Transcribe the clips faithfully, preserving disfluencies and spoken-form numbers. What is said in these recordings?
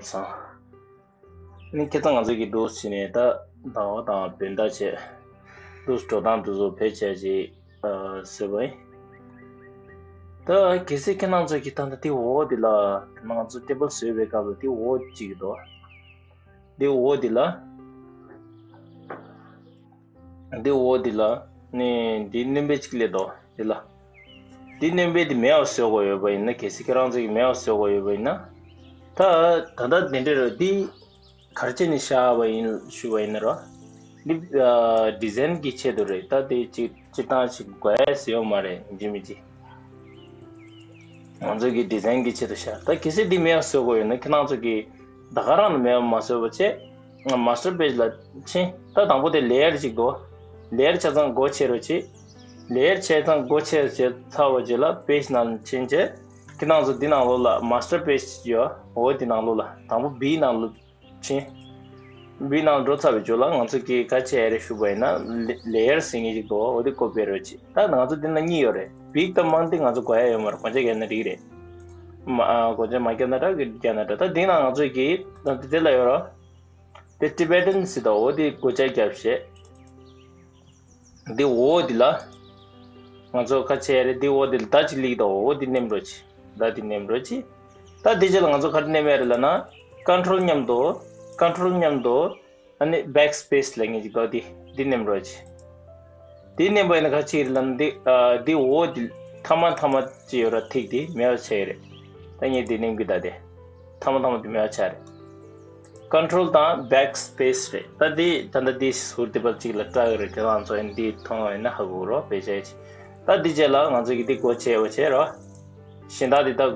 སང་། ནི་ཁྱེད་ཚང་ང་ཚོ་གི་འདུག་སེ་བྱས་ནས་ད་ཟླ་བ་དང་བོད་ཟླ་བྱས། འདུག་སེ་འགྲོ་སྟངས་འདི་ཚོ་བེད་སྤྱད་ཅིག་ཨ་བཟོས་པ་ཡིན། ད་གལ་སྲིད་ཁྱེད་རང་ཚོ་གི་ད་ལྟ་དེ་འོག་འདི་ལ་ང་ཚོ་ཊེ་བལ་བཟོས་པའི་སྐབས་ལ་དེ་འོག་ཅིག་འདུག་དེ་འོག་འདི་ལ། འདི་འོག་འདི་ལ་ནི་འདི་སྣོན་པ་གཅིག་སླེབས་འདུག་འདི་ལ། འདི་སྣོན་པ་འདི་མེད་པ་བཟོ་དགོས་ཡོད་པ་ཡིན་ན། གལ་སྲིད་ཁྱེད་རང་ཚོ་གིས་མེད་པ་བཟོ་དགོས་ཡོད་པ་ཡིན་ན། ད་ད་ལྟ་འདི་འདྲ་རེད། འདི་ག་རེ་བྱས་ནས་བཞག་པ་ཡིན་ཞུ་བ་ཡིན་ན་རོ། འདི་ཨ་ཌི་ཛའིན་གྱི་ཆེད་དུ་རེད། ད་འདི་སྤྱིར་སྤྱིར་བཏང་ཞིག་དགོས་ཡ་ཟེར་ཡོད་མ་རེད། ཡིན་གཅིག་མིན་གཅིག་ང་ཚོ་གི་ཌི་ཛའིན་གྱི་ཆེད་དུ་བཞག་ད་གལ་སྲིད་འདི་མེད་པ་བཟོ་དགོས་ཡོད་ན། ཁྱེད་རང་ཚོ་གིས་ད་ག་རང་ནས་མེད་པ་མ་བཟོས་པ་བྱས། མ་སི་ཊར་པེ་ཇི་ལ་ཕྱིན། ད་དང་པོ་དེ་ལེ་ཡར་གཅིག་འདུག་ལེ་ཡར་ཆ་ཚང་སྒོ་ཕྱེ་རོགས་གྱིས། ལེ་ཡར་ཆ་ཚང་སྒོ་ཕྱེ་བྱས་ཚར་བ་རྗེས་ལ་པེ་ཇི་ནང་ཕྱིན་བྱས། ཁྱེད་རང་ཚོ་འདི་ནང་ལོགས་ལ་མ་སི་ཊར་པེ་ཇི་ཡོད། འོ་འདི་ནང་ལོགས་ལ་དང་པོ་བི་ནང་ལོགས་ཕྱིན། བི་ནང་འགྲོ་ཚར་བའི་རྗེས་ལ་ང་ཚོ་གིས་ག་རེ་བྱས་རེད་ཞུ་བ་ཡིན་ན། ལེ་ཡར་ཟེར་མཁན་ཞིག་འདུག་འོ་དེ་ཀོ་པི་རོགས་གྱིས། ད་ང་ཚོ་འདི་ན་གཉིས་ཡོད་རེད། བིག་དང་མང་དེ་ང་ཚོ་དགོས་ཡ་ཡོད་མ་རེད། སྒོ་ལྕགས་བརྒྱབ་ན་འགྲིག་རེད། མ་ཨ་སྒོ་ལྕགས་མ་བརྒྱབ་ན་འདྲ་གི་བརྒྱབ་ན་འདྲ། ད་འདི་ན་ང་ཚོ་གིས་ད་དེ་ལ་ཡོད་རོ། དེ་ཊི་བེ་ཊན་ཟེར་འདུག་འོ་དེ་སྒོ་ལྕགས་བརྒྱབ་བྱས། འདི་འོག་འདི་ལ་ང་ཚོ་ག་རེ་བྱས་རེད། འདི་འོག་འདི་ལ་མདའ་གཅིག་སླེབས་འདུག་འོ་འདི་མནན་རོགས་གྱིས། མདའ་འདི་མནན་རོགས་གྱིས། ད་འདི་རྗེས་ལ་ང་ཚོ་ག་རེ་མནན་ཡ་རེད་ལབ་ན། ཀོན་ཊོལ་མཉམ་དུ། ཀོན་ཊོལ་མཉམ་དུ་ཨ་ནི་བེག་སི་པེ་སི་ལབ་མཁན་ཅིག་འདུག་འདི་འདི་མནན་རོགས་གྱིས། འདི་མནན་པ་ཡིན་ན་ག་རེ་བྱེད་ཀྱི་རེད་ལབ་ན། འདི་ཨ་འདི་འོག་འདི་ཐ་མ་ཐ་མ་ཅིག་ཡོད་ར། ཐིག་འདི་མེད་པ་ཆགས་ཀྱི་རེད། ད་ངས་འདི་མནན་གྱི། ད་དེ་ཐ་མ་ཐ་མ་འདི་མེད་པ་ཆགས་རེད། ཀོན་ཊོལ་དང་བེག་སི་པེ་སི་རེད། ད་འདི་ད་ལྟ་འདི་ཟུར་འདི་པར་གཅིག་ལ་སྐྲག་གི་རེད། ཁྱེད་རང་ཚོ་ཡིན་འདི་མཐོང་བ་ཡིན་ན་ཧ་གོ་རོགས། དཔེ་ཆ་ཡིན། ད་འདི་རྗེས་ལ་ང་ཚོ་གིས་འདི་སྒོ་ཕྱེ་བ་བྱས་རོགས། གཞན་དག་འདི་ད་ཨ་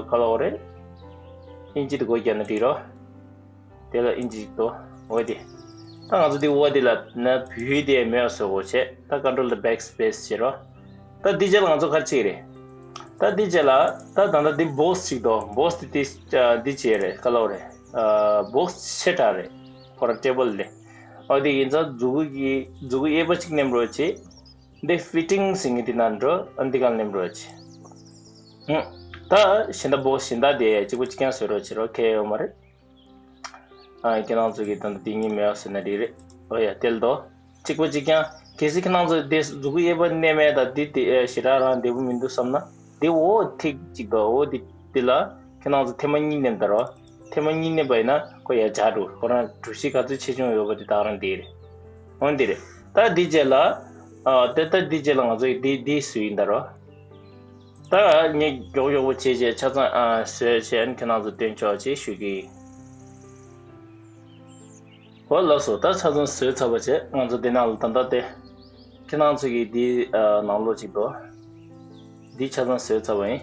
ག་ལབ་དགོས་རེད། ཨིན་ཇི་འདི་སྒོ་བརྒྱབ་ན་འགྲིག་རོགས། དེ་ལ་ཨིན་ཇི་ཞིག་འདུག་འོ་དེ། ད་ང་ཚོ་འདི་འོག་འདི་ལ་ན་བོད་དེ་མེད་པ་བཟོ་དགོས་བྱས། ད་ཀོན་ཊོལ་དང་བེག་སི་པེ་སི་བྱེད་རོགས། ད་འདི་རྗེས་ལ་ང་ཚོ་ག་རེ་བྱེད་ཀྱི་རེད། ད་འདི་རྗེས་ལ་ད་ད་ལྟ་འདི་བོག་སི་ཞིག་འདུག་བོག་སི་དེ་དེ་ཨ་འདི་བྱེད་རེད། ག་ལབ་རེད། ཨ་བོག་སི་ཆེ་དྲགས་རེད། ཁོ་རང་ཊེ་བལ་ལས། འོ་དེ་ཡིན་ཙང་མཛུ་གུ་གི་མཛུ་གུ་གཡས་པ་གཅིག་མནན་རོགས་བྱེད། འདི་ཕི་ཊིང་ཟེར་མཁན་དེ་ནང་འགྲོ། ཨ་འདི་ག་མནན་རོགས་བྱེད། ཧུམ། ད་གཞན་དག་བོག་སི་གཞན་དག་དེ་གཅིག་པ་གཅིག་རྐྱང་བཟོ་རོགས་བྱེད་རོགས། ཁྱད་ཡོད་མ་རེད། ཨ་ཁྱེད་རང་ཚོ་གིས་ད་ལྟ་འདི་གཉིས་མེད་པ་བཟོས་ན་འགྲིག་རེད། འོ་ཡ་དེ་ལ་འདུག་གཅིག་པ་གཅིག་རྐྱང་། གལ་སྲིད་ཁྱེད་རང་ཚོ་དེ་མཛུ་གུ་གཡས་པ་མནན་མེད་ད་འདི་དེ་ཨེ་ཞེ་དྲག་རང་བདེ་པོ་མི་འདུག་བསམ་ན། འདི་འོག་ཐིག་གཅིག་འདུག་འོ་འདི་འདི་ལ་ཁྱེད་རང་ཚོ་ཐེངས་མ་གཉིས་མནན་ད་རོགས། ཐེངས་མ་གཉིས་མནན་པ་ཡིན་ན་ཁོ་ཡར་འཇགས་འགྲོ། ཁོ་རང་གྲུ་བཞི་ག་ཚོད་ཆེ་ཆུང་ཡོད་པ་དེ་ད་ག་རང་འདི་རེད། འོ་འདི་རེད། ད་འདི་རྗེས་ལ་ཨ་ད་ད་འདི་རྗེས་ལ་ང་ཚོ་འདི་འདི་བཟོས་ཡིན་ད་རོགས། ད་ངས་མགྱོགས་མགྱོགས་པོ་བྱས་བྱས་ཆ་ཚང་ཨ་བཟོས་བྱས། ཨ་ནི་ཁྱེད་རང་ཚོ་སྟོན་ཆོག་ཅེས་ཞུ་གི་ཡིན། འོ་ལགས་སོ། ད་ཆ་ཚང་བཟོས་ཚར་བ་བྱས། ང་ཚོ་འདི་ནང་ལ་ད་ལྟ་དེ་ཁྱེད་རང་ཚོ་གིས་འདི་ཨ་ནང་ལོགས་ཅིག་འགྲོ། འདི་ཆ་ཚང་བཟོས་ཚར་བ་ཡིན།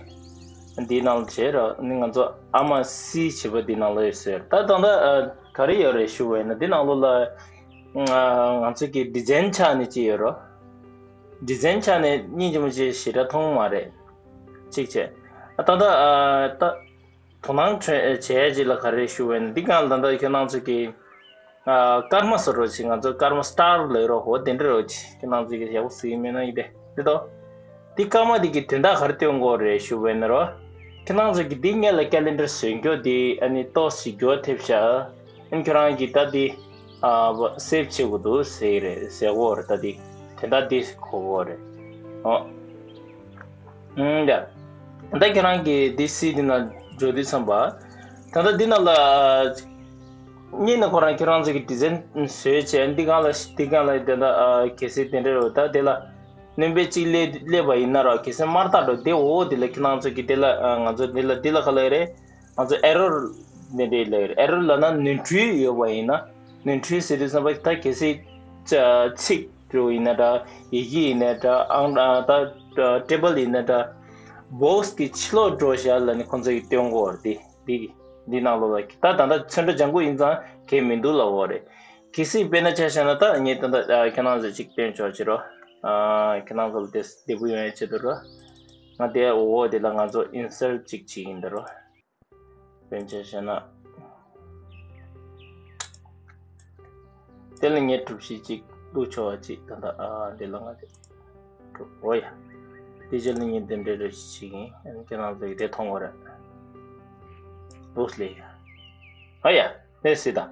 འདིའི་ནང་ལ་བྱས་ར་ནི་ང་ཚོ་ཨ་མ་སི་བྱེད་པ་འདི་ནང་ལོགས་ཡོད་བཟོས། ད་ད་ལྟ་ཨ་ག་རེ་ཡོད་རེད་ཞུ་བ་ཡིན་ན། འདི་ནང་ལོགས་ལ་ཨ་ང་ཚོ་གི་ཌི་ཛའིན་ཆ་ནས་ཅིག་ཡོད་རོ། ཌི་ཛའིན་ཆ་ནས་སྙིང་རྗེ་མོ་ཅིག་ཞེ་དྲག་མཐོང་མ་རེད། གཅིག་བྱས། ཨ་ད་ལྟ་ཨ་ད་དོ་སྣང་བྱེད་བྱེད་ཡ་ཅིག་ལ་ག་རེ་ཞུ་བ་ཡིན་ན། འདི་སྒང་ལ་ད་ལྟ་ཁྱེད་རང་ཚོ་གི་ཨ་སྐར་མ་བཟོ་རོགས་བྱེད། ང་ཚོ་སྐར་མ་སི་ཊར་ལབ་རོགས། འོ་དེ་འདྲ་རོགས་བྱེད། ཁྱེད་རང་ཚོ་གི་ཡག་པོ་གཟིགས་ཀྱི་མེད་ན་ཡིན་ཏེ། འདི་དོ། འདི་སྐར་མ་འདི་གི་དོན་དག་ག་རེ་སྟོན་དགོས་རེད་ཞུ་བ་ཡིན་ན་རོ། ཁྱེད་རང་ཚོ་གི་འདི་སྔོན་ལ་ཀེ་ལེན་ཌར་བཟོས་མཁན་འདི་ཨ་ནི་ཏོག་ཙམ་འགྱུར་བ་ཐེབས་ཤག་ཨ་ནི་ཁྱོད་རང་གིས་ད་འདི་ཨ་སེབ་བྱེད་དགོས་འདུག་ཟེར་གི་རེད། ཟེར་གོ་རེད། ད་འདི་དོན་དག་འདི་གོ་གོ་རེད། ཨོ། ཨུམ་ཡ། ད་ཁྱེད་རང་གིས་འདི་སི་འདི་ན་འཇོག་དུས་ཙམ་པ། ད་ལྟ་འདི་ནང་ལ་ཨ་གཉིས་ནས་ཁོ་རང་ཁྱེད་རང་ཚོ་གི་ཌི་ཛའིན་བཟོས་བྱས། འདི་སྒང་ལ་འདི་སྒང་ལ་དེ་འདྲ་ཨ་གལ་སྲིད་དེ་འདྲ་རེད་པ། ད་དེ་ལ་སྣོན་པ་གཅིག་སླེབས་སླེབས་པ་ཡིན་ན་ར། གལ་སྲིད་དམར་རྟགས་འགྲོ་དེ་འོག་དེ་ལ་ཁྱེད་རང་ཚོ་གི་དེ་ལ་ཨ་ང་ཚོ་དེ་ལ་འདི་ལ་ག་ལབ་རེད། ང་ཚོ་ཨེ་རོར་ནི་རེད་ལབ་རེད། ཨེ་རོར་ལབ་ན་ནོར་འཁྲུལ་ཡོད་པ་ཡིན་ན། ནོར་འཁྲུལ་ཟེར་དུས་ཙམ་པ་ད་གལ་སྲིད་ཚིག་འགྲོ་ཡིན་ན་འདྲ། ཡི་གེ་ཡིན་ན་འདྲ། ཨང་ད་ཊེ་བལ་ཡིན་ན་འདྲ། བོག་སི་གི་ཕྱི་ལོགས་འགྲོ་བཞག་ལབ་ནི་ཁོང་ཚོ་གི་སྟོན་གོ་རེད། འདི་འདི་གི་འདི་ནང་ལོགས་ལ་ད་ད་ལྟ་ཚོན་ཁྲ་ལྗང་གུ་ཡིན་ཙང་གལ་མི་འདུག་ལབ་གོ་རེད། གལ་སྲིད་དཔེར་ན་ཆ་བཞག་ན། ད་ངས་ད་ལྟ་ཁྱེད་རང་ཚོ་ཅིག་སྟོན་ཆོག་བྱེད་རོགས། ཁྱེད་རང་ཚོ་ལ་དེ་བདེ་པོ་ཡོང་ཡའི་ཆེད་དུ་རོ། ང་དེ་འོག་དེ་ལ་ང་ཚོ་ཨིན་སར་ཊི་ཅིག་བྱེད་ཀྱི་ཡིན་ད་རོ། དཔེར་ན་ཆ་བཞག་ན། དེ་ལ་ངས་གྲུ་བཞི་གཅིག་བླུགས་ཆོག་པ་ཅིག་ད་ལྟ་ཨ་འདི་ལ་ང་དེ་གྲུ་འོ་ཡ། དེ་རྗེས་ལ་ངས་འདི་འདྲའི་རེ་ཞིག་བྱེད་ཀྱིན། ཨ་ནི་ཁྱེད་རང་ཚོ་གིས་དེ་མཐོང་གོ་རེད། བུག་ལས་ཡ། ཨ་ཡ། ལས་སྲིད་ད།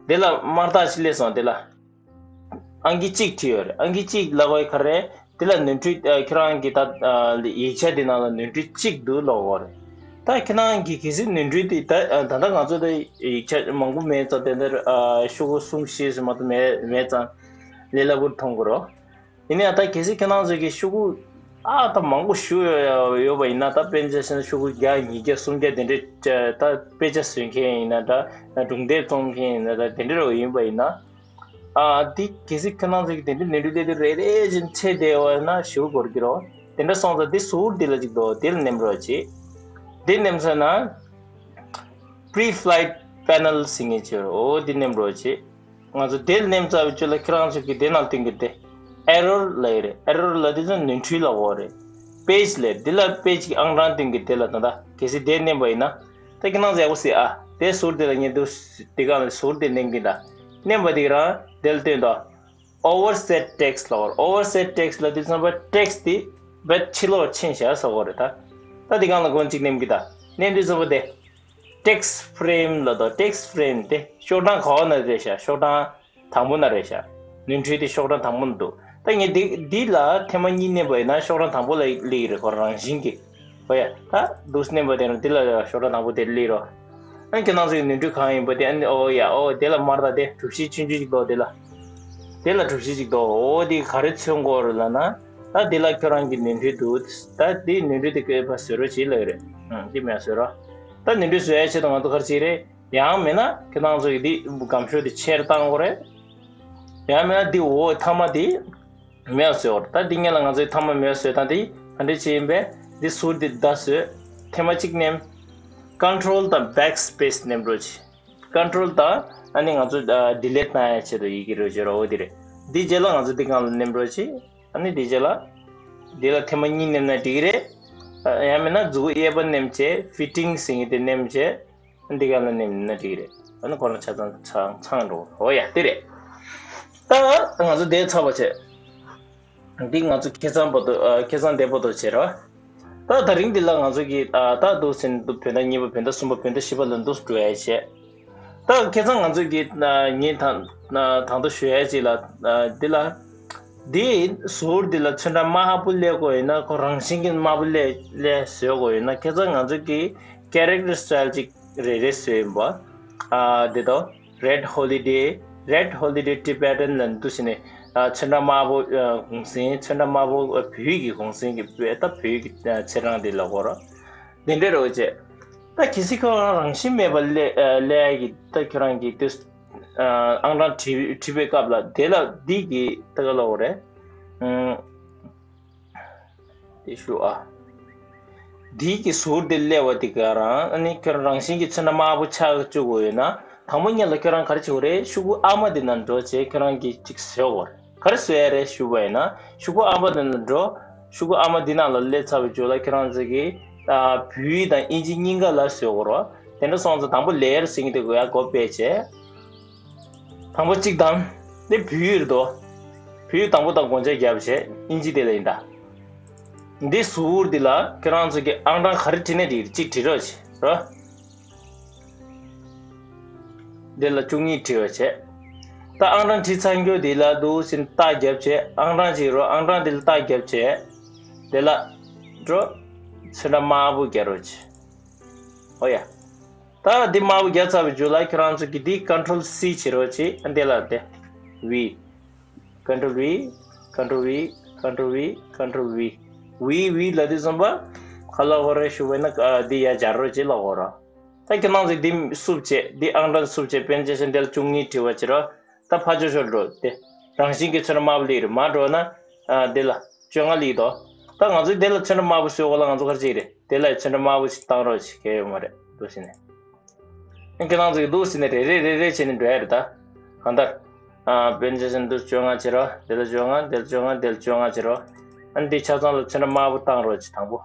དེ་ལ་དམར་རྟགས་ཅིག་སླེབས་སོང་། དེ་ལ་ཨང་ཀི་གཅིག་བྲིས་ཡོད་རེད། ཨང་ཀི་གཅིག་ལབ་དགོས་ག་རེ། དེ་ལ་ནོར་འཁྲུལ་ཨ་ཁྱེད་རང་གི་ད་ཨ་ཡིག་ཆ་དེ་ནང་ལ་ནོར་འཁྲུལ་གཅིག་འདུག་ལབ་དགོས་རེད། ད་ཁྱེད་རང་གི་གལ་སྲིད་ནོར་འཁྲུལ་དེ་ད་ཨ་ད་ལྟ་ང་ཚོ་ད་ཡིག་ཆ་མང་པོ་མེད་ཙང་། དེ་འདིར་ཨ་ཤོག་གུ་གསུམ་བཞི་ཙམ་མ་གཏོགས་མེད་མེད་ཙང་ལས་སླ་པོར་མཐོང་གི་རེད། ཡིན་ནའང་ད་གལ་སྲིད་ཁྱེད་རང་ཚོ་གིས་ཤོག་གུ་ཨ་ད་མང་པོ་ཞིག་ཡོད་ཡོད་པ་ཡིན་ན། ད་དཔེར་ན་ཆ་བཞག་ན་ཤོག་གུ་བརྒྱ་ཉིས་བརྒྱ་སུམ་བརྒྱ་དེ་འདྲའི་ད་དཔེ་ཆ་བཟོ་མཁན་ཡིན་ན་འདྲ། སྒྲུང་དེབ་རྩོམ་མཁན་ཡིན་ན་འདྲ། དེ་འདྲ་རུ་ཡིན་པ་ཡིན་ན། ཨ་འདི་གལ་སྲིད་ཁྱེད་རང་ཚོ་གིས་དེ་འདྲའི་ནོར་འཁྲུལ་སླེབས་དུས་རེ་རེ་བཞིན་འཚོལ་བསྡད་པ་ན་ཞེ་པོ་འགོར་གྱི་རེད། དེ་འདྲ་སོང་ཙང་འདི་ཟུར་འདི་ལ་ཅིག་འདུག་དེ་ལ་མནན་རོགས་བྱེད། འདི་མནན་ཚར་ན་Pre-Flight Panel ཟེར་མཁན་ཅིག་ཡོད་རེད། འོ་འདི་མནན་རོགས་བྱེད། ང་ཚོ་དེ་ལ་མནན་ཚར་བའི་རྗེས་ལ་ཁྱེད་རང་ཚོ་གིས་དེ་ནང་སྟོན་གྱི་དེ་Error ལབ་ཡོད་རེད། Error ལབ་དུས་ཙམ་ནོར་འཁྲུལ་ལབ་དགོས་རེད། Page ལབ་འདི་ལ་Page གི་ཨང་གྲངས་སྟོན་གྱི་དེ་ལ་ད་ལྟ་གལ་སྲིད་དེ་མནན་པ་ཡིན་ན། ད་ཁྱེད་རང་ཚོ་ཡག་པོ་གཟིགས་ཨ། དེ་ཟུར་དེ་ལ་ངས་འདུག་དེ་ག་ལ་ཟུར་དེ་མནན་གྱི་ད། མནན་པ་དེ་ག་རང་དེ་ལ་སྟོན་དོ། Overset Text ལབ་དགོས་རེད། Overset Text ལབ་དུས་ཙམ་པ་Text དེ་བེད་ཕྱི་ལོགས་ཕྱིན་བཞག་ཟེར་དགོས་རེད་ད། ད་དེ་ག་ལ་སྒོ་གཅིག་མནན་གྱི་ད། མནན་དུས་ཙམ་པ་དེ། Text Frame ལབ་དོ། Text Frame དེ་ཤོག་གྲངས་ག་བ་ན་རེད་ཤག་ཤོག་གྲངས་དང་པོ་ན་རེད་ཤག་ནོར་འཁྲུལ་དེ་ཤོག་གྲངས་དང་པོ་ན་འདུག་ད་ངས་འདི་འདི་ལ་ཐེངས་མ་གཉིས་མནན་པ་ཡིན་ན་ཤོག་གྲངས་དང་པོ་ལ་སླེབས་ཀྱི་རེད། ཁོ་རང་བཞིན་གྱིས། ཧོ་ཡ། ད་འདུག་མནན་པ་དེ་ནི་འདི་ལ་ཤོག་གྲངས་དང་པོ་དེ་སླེབས་རོགས། ཨ་ཁྱེད་རང་ཚོའི་ནོར་འཁྲུལ་གང་ཡིན་པ་དེ། ཨ་ནི་ཨོ་ཡ་ཨོ་དེ་ལ་དམར་རྟགས་དེ་གྲུ་བཞི་ཆུང་ཆུང་ཅིག་འདུག་དེ་ལ། དེ་ལ་གྲུ་བཞི་ཅིག་འདུག་འོ་དེ་ག་རེ་མཚོན་གྱི་ཡོད་རེད་ལབ་ན། ད་འདི་ལ་ཁྱོད་རང་གི་ནོར་འཁྲུལ་འདུག་ད་འདི་ནོར་འཁྲུལ་དེ་སྐྱོབ་པ་བཟོ་རོགས་བྱེད་ལབ་ཡོད་རེད། ཨང་། འདི་མེད་བཟོ་རོགས། ད་ནོར་འཁྲུལ་བཟོ་ཡ་ཆེད་དུ་ང་ཚོ་ག་རེ་བྱེད་རེད། ཡང་མིན་ན་ཁྱེད་རང་ཚོ་གིས་འདི་སྒམ་ཤོག་འདི་ཕྱིར་བཏང་དགོས་རེད། ཡང་མིན་ན་འདི་འོ་མཐའ་མ་འདི་མེད་བཟོས་དགོས་རེད། ད་འདི་སྔོན་ལ་ང་ཚོའི་མཐའ་མ་མེད་བཟོས་སྟངས་འདི་ག་འདྲ་བྱེད་ཡིན་པས། འདི་ཟུར་འདི་བརྡ་བཟོས། ཐེངས་མ་གཅིག་མནན། Control དང་Backspace མནན་རོགས་བྱེད། Control དང་ཨ་ནི་ང་ཚོ་ཨ་Delete གནང་ཡ་ཆེད་དུ་ཡི་གེ་རོ་བྱེད་རོགས། འོ་འདི་རེད། འདི་རྗེས་ལ་ང་ཚོ་འདི་སྒང་ལ་མནན་རོགས་བྱེད། ཨ་ནི་འདི་རྗེས་ལ་འདི་ལ་ཐེངས་མ་གཉིས་མནན་ན་འགྲིག་གི་རེད། ཨ་ཡང་མིན་ན་མཛུབ་གུ་གཡས་པ་མནན་བྱས། Fitting ཟེར་མཁན་དེ་མནན་བྱས། འདི་ག་ལ་མནན་ན་འགྲིག་གི་རེད། ཨ་ནི་ཁོ་རང་ཆ་ཚང་ཚང་ཚང་འགྲོ། འོ་ཡ་དེ་རེད། ད་ང་ཚོ་འདི་ཚར་བ་བྱས། འདི་ང་ཚོ་ཁེ་བཟང་བར་དུ་ཨ་ཁེ་བཟང་ལྡན་པ་དུ་བྱེད་རོགས། ད་ད་རིང་འདི་ལ་ང་ཚོ་གི་ཨ་ད་འདུག་ཟིན་འདུག་བོད་ཟླ་གཉིས་པ། བོད་ཟླ་གསུམ་པ། བོད་ཟླ་བཞི་པ་ལ་འདུག་འགྲོ་ཡ་བྱས། ད་ཁེ་བཟང་ང་ཚོ་གི་ཨ་ངས་ད་ཨ་དང་དུ་ཞུ་ཡ་ཅིག་ལ་ཨ་འདི་ལ། འདི་ཟུར་འདི་ལ་ཚོན་ཁྲ་དམར་པོ་སླེབས་དགོས་ཡིན་ན། ཁོ་རང་བཞིན་གྱིས་དམར་པོ་སླེབས་སླེབས་བཟོ་དགོས་ཡིན་ན། ཁེ་བཟང་ང་ཚོ་གི་character style ཅིག་རེ་རེ་བཟོས་ཡིན་པ། ཨ་འདི་དང་Red Holiday། Red Holiday Tibetan ལ་འདུག་ཟེར་ནས་ཨ་ཚོན་ཁྲ་དམར་པོ་ཨ་གུང་སེང་། ཚོན་ཁྲ་དམར་པོ་ཨ་བོད་ཡིག་གི་གུང་སེང་གི་བོད་ད་བོད་ཡིག་གི་ཨ་ཚེས་གྲངས་འདི་ལ་གོ་ར། འདི་འདྲ་རེད་བྱས། ད་གལ་སྲིད་ཁོ་རང་རང་བཞིན་མེད་པ་སླེ་ཨ་སླེ་ཡ་གི་ད་ཁྱོད་རང་གི་དུས་ཨ་ཨང་གྲངས་བྲིས་བྲིས་པའི་སྐབས་ལ་དེ་ལ་འདི་གི་ད་ག་ལ་འོ་རེད། ཨུམ། དེ་ཞུ་ཨ། འདི་གི་ཟུར་དེ་སླེབས་པ་དེ་ག་རང་ཨ་ནི་ཁྱོད་རང་རང་བཞིན་གྱིས་ཚོན་ཁྲ་དམར་པོ་ཆགས་བཅུག་དགོས་ཡོད་ན། དང་པོ་ཉིད་ལ་ཁྱོད་རང་ག་རེ་བྱེད་དགོས་རེད། ཤོག་གུ་ཨ་མ་དེ་ནང་འགྲོ་བྱས་ཁྱོད་རང་གིས་ཅིག་བཟོ་དགོས་རེད། ག་རེ་བཟོ་ཡ་རེད་ཞུ་བ་ཡིན་ན། ཤོག་གུ་ཨ་མ་དེ་ནང་འགྲོ། ཤོག་གུ་ཨ་མ་འདི་ནང་ལ་སླེབས་ཚར་བའི་རྗེས་ལ་ཁྱོད་རང་ཚོ་གིས་ཨ་བོད་ཡིག་དང་དབྱིན་ཇི་གཉིས་ཀ་ལ་བཟོ་དགོས་རེད། དེ་འདྲ་སོང་ཙང་དང་པོ་layer ཟེར་མཁན་དེ་གོ་ཡ་སྒོ་ཕྱེ་བྱས། དང་པོ་གཅིག་དང་། འདི་བོད་ཡིག་རེད་དོ། བོད་ཡིག་དང་པོ་དང་དགོངས་འཆར་བརྒྱབ་བྱས་དབྱིན་ཇི་དེ་ལ་ཡིན་ད། འདི་ཟུར་འདི་ལ་ཁྱེད་རང་ཚོ་གི་ཨང་གྲངས་ག་རེ་བྲིས་ན་འགྲིག་གི་རེད། གཅིག་བྲིས་རོགས་བྱེད་རོ། འདི་ལ་བཅུ་གཉིས་བྲིས་པ་བྱས། ད་ཨང་གྲངས་བྲིས་ཚར་རྒྱུ་འདི་ལ་འདུག་ཟེར་རྟགས་བརྒྱབ་བྱས། ཨང་གྲངས་གཅིག་རོ། ཨང་གྲངས་འདི་ལ་རྟགས་བརྒྱབ་བྱས། འདི་ལ་འགྲོ། ཚོན་ཁྲ་དམར་པོ་རྒྱག་རོགས་བྱེད། ཨོ་ཡ། ད་འདི་དམར་པོ་བརྒྱབ་ཚར་བའི་རྗེས་ལ་ཁྱེད་རང་ཚོ་གིས་འདི་Control C བྱེད་རོགས་བྱེད། ཨ་འདི་ལ་དེ་V། Control V། Control V། Control V། Control V། V V ལབ་དུས་ཙམ་པ་ག་ལ་གོ་རེད་ཞུ་བས་ན་ཨ་འདི་ཡར་སྦྱར་རོགས་བྱེད་ལ་གོ་ར། ད་ཁྱེད་རང་ཚོས་འདི་བསུབ་བྱེད། འདི་ཨང་གྲངས་བསུབ་བྱེད། དཔེར་ན་ཆ་བཞག་འདི་ལ་བཅུ་གཉིས་བྲིས་པ་བྱེད་རོགས། ད་ཕར་ཕྱོགས་ཕྱོགས་འགྲོ་དེ། རང་བཞིན་གྱིས་ཚོན་ཁྲ་དམར་པོ་སླེབས་རེད། མར་འགྲོ་ན་ཨ་འདི་ལ་བཅོ་ལྔ་སླེབས་འདུག་ད་ང་ཚོས་འདི་ལ་ཚོན་ཁྲ་དམར་པོ་བཟོས་གོ་ལ་ང་ཚོ་ག་རེ་བྱེད་ཀྱི་རེད། དེ་ལ་ཚོན་ཁྲ་དམར་པོ་ཞིག་བཏང་རོགས་བྱེད། གལ་ཡོད་མ་རེད་འདུག་ཟེར་ནས། ཁྱེད་རང་ཚོ་གིས་འདུག་ཟེར་ནས་རེ་རེ་རེ་རེ་བྱས་ནས་འགྲོ་ཡ་རེད་ད། གང་ལྟར། ཨ་དཔེར་ན་ཆ་བཞག་ན་འདི་བཅོ་ལྔ་བྱེད་རོགས། འདི་ལ་བཅོ་ལྔ། འདི་ལ་བཅོ་ལྔ། འདི་ལ་བཅོ་ལྔ་བྱེད་རོགས། ཨ་ནི་འདི་ཆ་ཚང་ལ་ཚོན་ཁྲ་དམར་པོ་བཏང་རོགས་བྱེད་དང་པོ།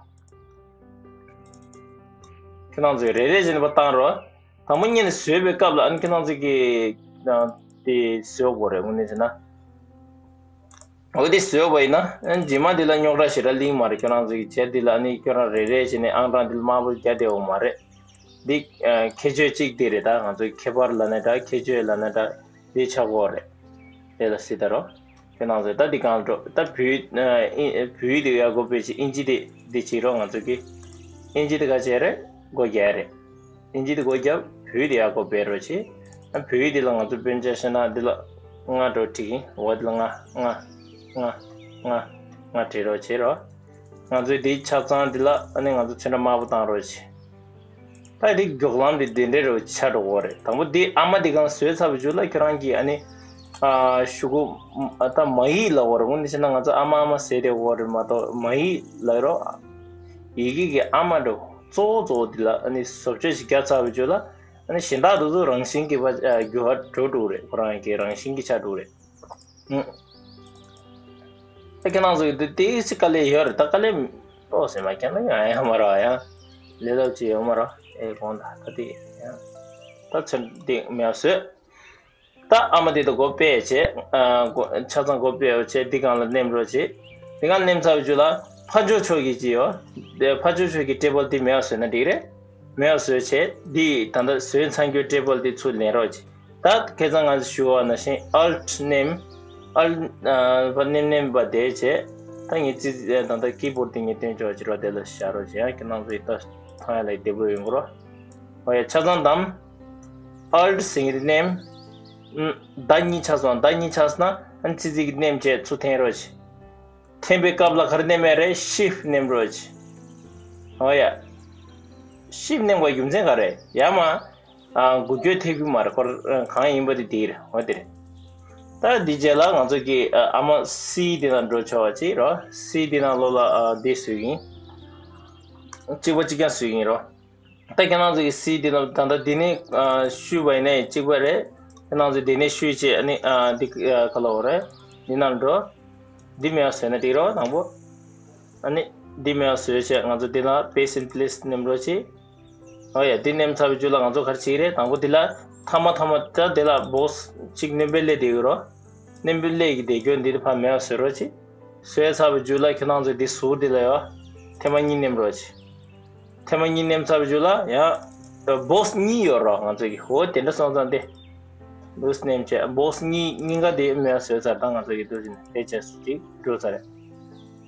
ཁྱེད་རང་ཚོས་རེ་རེ་བྱས་ནས་པ་བཏང་རོགས། དང་པོ་ཉིད་ནས་བཟོས་པའི་སྐབས་ལ་ཨ་ནི་ཁྱེད་རང་ཚོ་གིས་ཨ་དེ་བཟོ་དགོས་རེད། དངོས་གནས་བྱས་ན། འོ་དེ་བཟོས་པ་ཡིན་ན་ཨ་ནི་རྗེས་མ་འདི་ལ་རྙོག་དྲ་ཞེ་དྲག་གླེང་མ་རེད། ཁྱེད་རང་ཚོ་གིས་བྱས་འདི་ལ་ཨ་ནི་ཁྱེད་རང་རེ་རེ་བྱས་ནས་ཨང་གྲངས་འདི་ལ་དམར་པོ་རྒྱག་བསྡད་ཡོད་མ་རེད། འདི་ཨ་ཁྱད་ཆོས་གཅིག་འདི་རེད། ད་ང་ཚོའི་ཁྱད་པར་ལབ་ན་འདྲ། ཁྱད་ཆོས་ལབ་ན་འདྲ། འདི་ཆགས་ཀྱི་ཡོད་རེད། དེ་ལ་སྲིད་ད་རོ། ཁྱེད་རང་ཚོས་ད་འདི་གང་འགྲོ། ད་བོད་ཨ་ཨིན་བོད་ཡིག་དེ་ཡག་པོ་དཔེ་ཆ་ཨིན་ཇི་དེ་འདི་བྱེད་རོགས། ང་ཚོ་གི་ཨིན་ཇི་དེ་ག་བྱས་རེད། སྒོ་རྒྱག་རེད། ཨིན་ཇི་དེ་སྒོ་རྒྱབ། བོད་ཡིག་དེ་ཡག་པོ་སྦས་རོགས་བྱེད། ཨ་བོད་ཡིག་དེ་ལ་ང་ཚོ་དཔེ་ཆ་བཤད་ན་འདི་ལ་ལྔ་འགྲོ་བྲིས་ཡིན། འོ་དེ་ལ་ལྔ་ལྔ་ལྔ་ལྔ་ལྔ་བྲིས་རོགས་བྱེད་རོགས། ང་ཚོས་འདི་ཆ་ཚང་འདི་ལ་ཨ་ནི་ང་ཚོ་ཚོན་ཁྲ་དམར་པོ་བཏང་རོགས་བྱེད། ད་འདི་མགྱོགས་ལམ་འདི་འདི་འདྲའི་རུ་ཆགས་འགྲོ་གི་རེད། དང་པོ་འདི་ཨ་མ་འདི་གང་བཟོས་ཚར་བའི་མཇུག་ལ་ཁྱོད་རང་གིས་ཨ་ནི་ཨ་ཤོག་གུ་ཨ་ད་མ་ཡིག་ལབ་དགོས་རེད། དངོས་གནས་བྱས་ན་ང་ཚོ་ཨ་མ་ཨ་མ་ཟེར་བསྡད་ཡོད་རེད་མ་གཏོགས་མ་ཡིག་ལབ་རོགས། ཡི་གེ་གི་ཨ་མ་འགྲོ། གཙོ་བོ་གཙོ་བོ་འདི་ལ་ཨ་ནི་བཟོ་བཅོས་ཤིག་བརྒྱབ་ཚར་བའི་མཇུག་ལ་ཨ་ནི་གཞན་དག་དེ་ཚོ་རང་བཞིན་གྱིས་ཕར་ཨ་འགྱུར་བ་འགྲོ་འགྲོ་གི་རེད། ཁོ་རང་གི་རང་བཞིན་གྱིས་ཆགས་འགྲོ་གི་རེད། ཨུ། ད་ཁྱེད་རང་ཚོ་གི་དེ་ཏིག་ཙི་དཀའ་ལས་ཡོད་རེད། ད་དཀའ་ལས་ཏོག་ཙམ་མ་ཁྱེད་རང་ཡང་ཡང་མ་ར་ཡང་ལས་སླ་པོ་ཅིག་ཡོད་མ་ར། ཨེ་དགོངས་དག་ད་དེ་ཡང་ད་ཚོན་དེ་མེད་བཟོས། ད་ཨ་མ་དེ་དང་སྒོ་ཕྱེ་བྱས། ཨ་སྒོ་ཆ་ཚང་སྒོ་ཕྱེ་བྱས་འདི་སྒང་ལ་མནན་རོགས་བྱེད། འདི་སྒང་མནན་ཚར་བའི་མཇུག་ལ་ཕར་ཕྱོགས་ཕྱོགས་ཀྱི་ཅི་ཡོད། དེ་ཕར་ཕྱོགས་ཕྱོགས་ཀྱི་ཊེ་བལ་དེ་མེད་པ་བཟོས་ན་འགྲིག་རེད། མེད་པ་བཟོས་བྱས་འདི་ད་ལྟ་བཟོས་ཚར་རྒྱུའི་ཊེ་བལ་དེ་ཚུར་ལེན་རོགས་བྱེད། ད་ཁ་སང་ང་ཚོ་ཞུ་བ་ནང་བཞིན་ཨལ་ཊི་མནན། ཨལ་ཊི་ཨ་ཕར་མནན་མནན་པ་དེ་བྱས། ད་ངས་ཙི་ཙི་ད་ལྟ་ཀི་བོར་ཌི་དེ་ངས་སྟོན་ཆོག་ཅི་རོགས་དེ་ལ་བཞག་རོགས་བྱེད། ཡང་ཁྱེད་རང་ཚོ་ཡི་ད་མཐོང་ཡ་ལ་བདེ་པོ་ཡོང་གི་རོགས། ཨོ་ཡ་ཆ་ཚང་བདམས། ཨལ་ཊི་ཟེར་གྱི་དེ་མནན། ཨུམ། ཟླ་གཉིས་ཆགས་སོང་། ཟླ་གཉིས་ཆགས་སོང་ན་ཨ་ནི་ཙི་ཙི་གི་མནན་བྱས་ཚུར་འཐེན་རོགས་བྱེད། འཐེན་པའི་སྐབས་ལ་ག་རེ་མནན་པ་རེད། ཤིཕ་ཊི་མནན་རོགས་བྱེད། ཨོ་ཡ། ཤིཕ་ཊི་མནན་པའི་རྒྱུ་མཚན་ག་རེ་ཡ་མ། ཨ་འགུལ་སྐྱོད་ཐེབས་ཀྱི་མ་རེད། ཁོ་རང་གང་ཡིན་པ་དེ་དེ་རེད། འོ་དེ་རེད། ད་འདི་རྗེས་ལ་ང་ཚོ་གི་ཨ་ཨ་མ་སི་འདི་ནང་འགྲོ་ཆོག་པ་ཅིག་རོ། སི་འདི་ནང་ལོགས་ལ་ཨ་འདི་བཟོས་ཡིན། གཅིག་པ་གཅིག་རྐྱང་བཟོས་ཡིན་རོ། ད་ཁྱེད་རང་ཚོ་གི་སི་འདི་ནང་ད་ལྟ་འདི་ནས་ཨ་བཤུས་པ་ཡིན་ན་གཅིག་པ་རེད། ཁྱེད་རང་ཚོ་འདི་ནས་བཤུས་བྱས་ཨ་ནི་ཨ་འདི་ཨ་ག་ལ་འོ་རེད། འདི་ནང་འགྲོ། འདི་མེད་པ་བཟོས་ན་འགྲིག་རོ། དང་པོ། ཨ་ནི་འདི་མེད་པ་བཟོས་བྱས་ང་ཚོ་འདི་ལ་paste in place མནན་རོགས་བྱེད། ཨོ་ཡ། འདི་མནན་ཚར་བའི་མཇུག་ལ་ང་ཚོ་ག་རེ་བྱེད་ཀྱི་རེད། དང་པོ་འདི་ལ་མཐའ་མ་མཐའ་མ་ད་འདི་ལ་བོག་སི་གཅིག་མནན་པའི་སླེབས་བསྡད་ཡོད་རོ། མནན་པའི་སླེབས་ཀྱི་བསྡད་རྒྱུ་འདི་ཕར་མེད་པ་བཟོས་རོགས་བྱེད། བཟོས་ཚར་བའི་མཇུག་ལ་ཁྱེད་རང་ཚོ་འདི་ཟུར་འདི་ལ་ཡོད། ཐེངས་མ་གཉིས་མནན་རོགས་བྱེད། ཐེངས་མ་གཉིས་མནན་ཚར་བའི་མཇུག་ལ་ཡང་བོག་སི་གཉིས་ཡོད་རོ། ང་ཚོ་གི་འོ་དེ་འདྲ་སོང་ཙང་དེ་འདུག་སེ་མནན་བྱས་བོག་སི་གཉིས་གཉིས་ཀ་དེ་མེད་པ་བཟོས་ཚར། ད་ང་ཚོ་གི་འདུག་སེ་ནས་དེ་བྱས་སུ་ཅིག་འགྲོ་ཚར་རེད།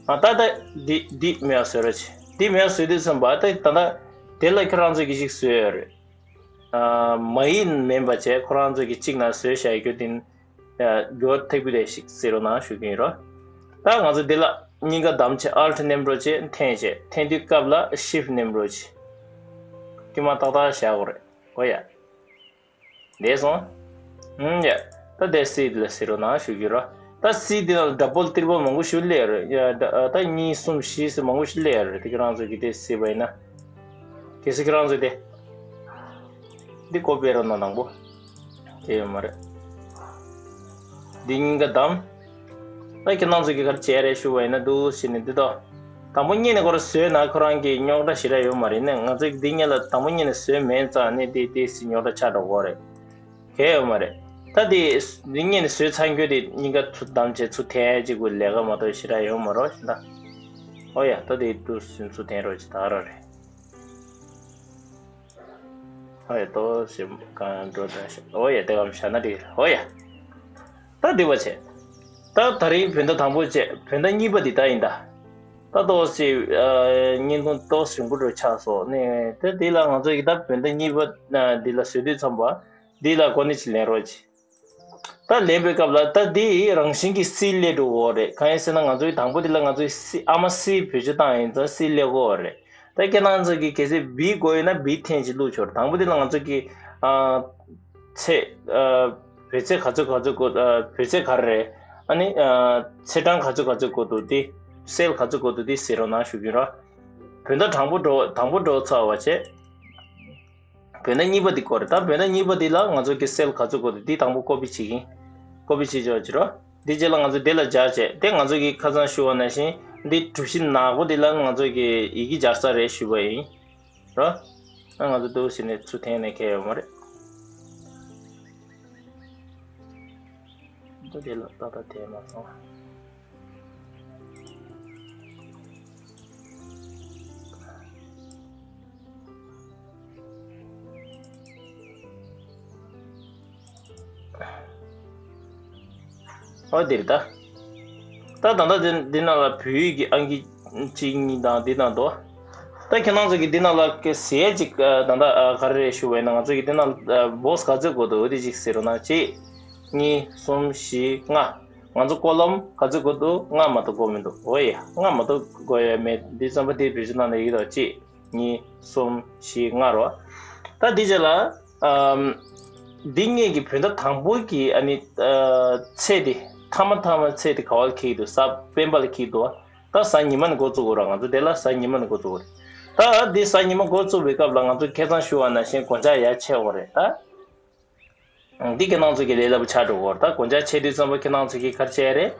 ཨ་ད་ད་འདི་འདི་མེད་པ་བཟོས་རོགས་བྱེད། འདི་མེད་པ་བཟོས་དུས་ཙམ་པ་ད་ད་ད་དེ་ལ་ཁྱོད་རང་ཚོ་གི་ཅིག་བཟོས་ཡོད་རེད། ཨ་མ་ཡིག་མིན་པ་བྱས་ཁོ་རང་ཚོ་གི་གཅིག་ན་བཟོས་བཞག་རྒྱུ་དེ་འགྱུར་བ་ཐེབས་ཀྱི་རེད་ཞིག་ཟེར་རོགས་གནང་ཞུ་གི་ཡིན་རོ། ད་ང་ཚོ་འདི་ལ་སྙིང་ག་བསྡམས་བྱས་ཨལ་ཊི་མནན་རོགས་བྱེད། འཐེན་བྱས་འཐེན་དུས་སྐབས་ལ་ཤིཕ་ཊི་མནན་རོགས་བྱེད། དཀྱུས་མ་ཏག་ཏག་བཞག་དགོས་རེད། ཨོ་ཡ། འདས་སོང་། ཨུམ་ཡ། ད་དེ་སི་འདི་ལ་ཟེར་རོགས་གནང་ཞུ་གི་རོ། ད་སི་འདི་ལ་ཌ་བལ་ཏྲི་བལ་མང་པོ་ཞིག་སླེབས་རེད། ཡ་ད་ད་གཉིས་གསུམ་བཞི་ཟེར་མང་པོ་ཞིག་སླེབས་རེད། དེ་ཁྱེད་རང་ཚོ་གི་དེ་སི་བ་ཡིན་ན། གལ་སྲིད་ཁྱེད་རང་ཚོས་དེ། འདི་ཀོ་པི་རོགས་གནང་དང་པོ། དེ་ཡོད་མ་རེད། འདི་གཉིས་ཀ་བསྡམས། ད་ཁྱེད་རང་ཚོ་གིས་ག་རེ་བྱས་རེད་ཞུ་བ་ཡིན་ན་འདུག་སེ་བྱས་ནས་འདི་དོ། དང་པོ་ཉིད་ནས་ཁོ་རང་བཟོས་ན་ཁོ་རང་གི་རྙོག་དྲ་ཞེ་དྲག་ཡོད་མ་རེད། ནས་ང་ཚོས་འདི་གཉིས་ལ་དང་པོ་ཉིད་ནས་བཟོས་མེད་ཙང་ནས་དེ་དེ་སི་རྙོག་དྲ་ཆགས་འགྲོ་གི་རེད། གལ་ཡོད་མ་རེད། ད་དེ་འདི་གཉིས་ནས་བཟོས་ཚར་རྒྱུ་དེ་གཉིས་ཀ་ཚུར་བསྡམས་བྱས་ཚུར་འཐེན་གཅིག་པུ་ལས་ཀ་མ་གཏོགས་ཞེ་དྲག་ཡོད་མ་རེད་ཤི་ད། ཨོ་ཡ། ད་དེ་འདུག་སེ་ཚུར་འཐེན་རོགས་བྱེད་ད་ར་རེད། ཨོ་ཡ། ཏོག་ཙམ་གང་འགྲོ་ད་ཤི། ཨོ་ཡ། དེ་གམ་བཞག་ན་འགྲིག་རེད། ཨོ་ཡ། ད་འདི་བ་བྱས། ད་ད་རིང་བོད་ཟླ་དང་པོ་བྱས། བོད་ཟླ་གཉིས་པ་འདི་ད་ཡིན་ད། ད་ཏོག་ཙམ་ཨ་བརྙན་ཐུང་ཏོག་ཙམ་རིང་པོ་འགྲོ་ཆགས་སོང་ནས། ད་འདི་ལ་ང་ཚོ་གི་ད་བོད་ཟླ་གཉིས་པ་ཨ་འདི་ལ་བཟོས་དུས་ཙམ་པ་འདི་ལ་གོ་གནས་ཅིག་ལེན་རོགས་གྱིས། ད་ལེན་པའི་སྐབས་ལ་ད་འདི་རང་བཞིན་གྱིས་སི་སླེབས་འགྲོ་གི་རེད། གང་ཡིན་ཟེར་ན་ང་ཚོའི་དང་པོ་འདི་ལ་ང་ཚོའི་སི་ཨ་མ་སི་བེད་སྤྱོད་བཏང་ཡིན་ཙང་སི་སླེབས་ཀྱི་ཡོད་རེད། ད་ཁྱེད་རང་ཚོ་གིས་གལ་སྲིད་བི་དགོས་ཡོད་ན་བི་འཐེན་ཅིག་བླུགས་ཆོག་རེད། དང་པོ་འདི་ལ་ང་ཚོ་གི་ཨ་ཚེས་ཨ་བོད་ཚེས་ག་ཚོད་ག་ཚོད་དགོས། ཨ་བོད་ཚེས་ག་རེ་རེད། ཨ་ནི་ཨ་ཚེས་གྲངས་ག་ཚོད་ག་ཚོད་དགོས་འདུག་དེ་སེལ་ག་ཚོད་དགོས་འདུག་དེ་ཟེར་རོགས་གནང་ཞུ་གི་ཡིན་ར། བོད་ཟླ་དང་པོ་འགྲོ་དང་པོ་འགྲོ་ཚར་བ་བྱས། བོད་ཟླ་གཉིས་པ་འདི་སྐོར་རེད། ད་བོད་ཟླ་གཉིས་པ་འདི་ལ་ང་ཚོ་གི་སེལ་ག་ཚོད་དགོས་འདུག་འདི་དང་པོ་ཀོ་པི་བྱེད་ཀྱིན། ཀོ་པི་བྱེད་ཆོག་ཅི་རོ། འདི་རྗེས་ལ་ང་ཚོ་འདི་ལ་སྦྱར་བྱས་དེ་ང་ཚོ་གི་ཁ་སང་ཞུ་བ་ནང་བཞིན་འདི་གྲུ་བཞི་ནག་པོ་འདི་ལ་ང་ཚོ་གི་ཡི་གེ་སྦྱར་ས་རེད་ཞུ་བ་ཡིན། རོ། ཨ་ང་ཚོ་འདུག་ཟེར་ནས་ཚུར་འཐེན་ནས་ཁེལ་ཡོད་མ་རེད། འདི་འདི་ལ་ཏག་ཏག་འཐེན་མ་སོང་། ཨོ་དེ་རེད་ད། ད་ད་ལྟ་འདི་འདི་ནང་ལ་བོད་ཡིག་གི་ཨང་ཀི་གཅིག་གཉིས་དང་འདི་དང་འདུག་ད་ཁྱེད་རང་ཚོ་གི་འདི་ནང་ལ་ཟས་ཅིག་ད་ལྟ་ག་རེ་རེད་ཞུ་བས་ན། ང་ཚོ་གི་འདི་ནང་བོགས་ག་ཚོད་དགོས་འདུག་འོ་དེ་ཅིག་ཟེར་རོགས་གནང་། གཅིག་གཉིས། གསུམ། བཞི། ལྔ། ང་ཚོ་ཀོ་ལོམ་ག་ཚོད་དགོས་འདུག་ལྔ་མ་གཏོགས་དགོས་མི་འདུག་འོ་ཡ། ལྔ་མ་གཏོགས་དགོས་ཡ་མེད། འདི་རྩོམ་པ་འདི་བེད་སྤྱོད་གནང་ནས་ཡིན་རོགས། གཅིག་གཉིས། གསུམ། བཞི། ལྔ་རོ། ད་འདི་རྗེས་ལ་ཨམ། འདི་ངེད་ཀྱི་བོད་ཟླ་དང་པོ་གི་ཨ་ནི་ཨ། ཚེས་དེ་མཐའ་མ་མཐའ་མ་ཚེས་དེ་ག་བ་ལ་འཁེལ་གྱི་འདུག་གཟའ་སྤེན་པ་ལ་འཁེལ་གྱི་འདུག་ད་གཟའ་ཉི་མ་ནས་འགོ་བཙུགས་དགོས་ར། ང་ཚོ་དེ་ལ་གཟའ་ཉི་མ་ནས་འགོ་བཙུགས་དགོས་རེད། ད་འདི་གཟའ་ཉི་མ་འགོ་བཙུགས་པའི་སྐབས་ལ་ང་ཚོ་ཁ་སང་ཞུ་བ་ནང་བཞིན་སྒོ་ལྕགས་ཡར་ཕྱེ་དགོས་རེད་ད། འདི་ཁྱེད་རང་ཚོ་གི་ལས་སླ་པོ་ཆགས་འགྲོ་གི་རེད། ད་སྒོ་ལྕགས་ཕྱེ་དུས་ཙམ་པ་ཁྱེད་རང་ཚོ་གིས་ག་རེ་བྱས་རེད།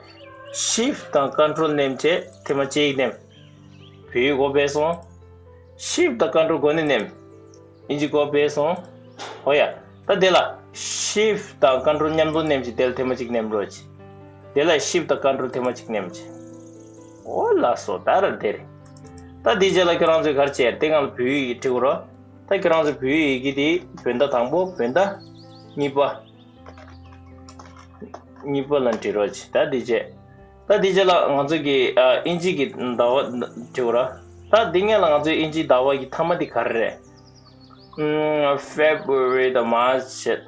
Shift་དང་Control་མནན་བྱས་ཐེངས་མ་གཅིག་མནན། བོད་ཡིག་སྒོ་ཕྱེ་སོང་། Shift་དང་Control་སྒོ་ནས་མནན། ཨིན་ཇི་སྒོ་ཕྱེ་སོང་། ཧོ་ཡ། ད་དེ་ལ་Shift་དང་Control་མཉམ་དུ་མནན་བྱས་དེ་ལ་ཐེངས་མ་གཅིག་མནན་རོགས་བྱེད། དེ་ལ་Shift་དང་Control་ཐེངས་མ་གཅིག་མནན་བྱས། ཨོ་ལགས་སོ། ད་ར་དེ་རེད། ད་དེ་རྗེས་ལ་ཁྱེད་རང་ཚོས་ག་རེ་བྱས་རེད། དེ་སྒང་ལ་བོད་ཡིག་བྲིས་དགོས་རོ། ད་ཁྱེད་རང་ཚོ་བོད་ཡིག་གི་དེ་བོད་ཟླ་དང་པོ། བོད་ཟླ་གཉིས་པ། གཉིས་པ་ལ་འབྲི་རོགས་བྱེད། ད་འདི་བྱས། ད་འདི་བྱས་ལ་ང་ཚོ་གི་ཨ། ཨིན་ཇི་གི་ཟླ་བ་འབྲི་ར། ད་འདི་ངེད་ལ་ང་ཚོའི་ཨིན་ཇི་ཟླ་བ་གི་མཐའ་མ་དེ་ག་རེ་རེད། ཨམ། February་དང་March་བྱས།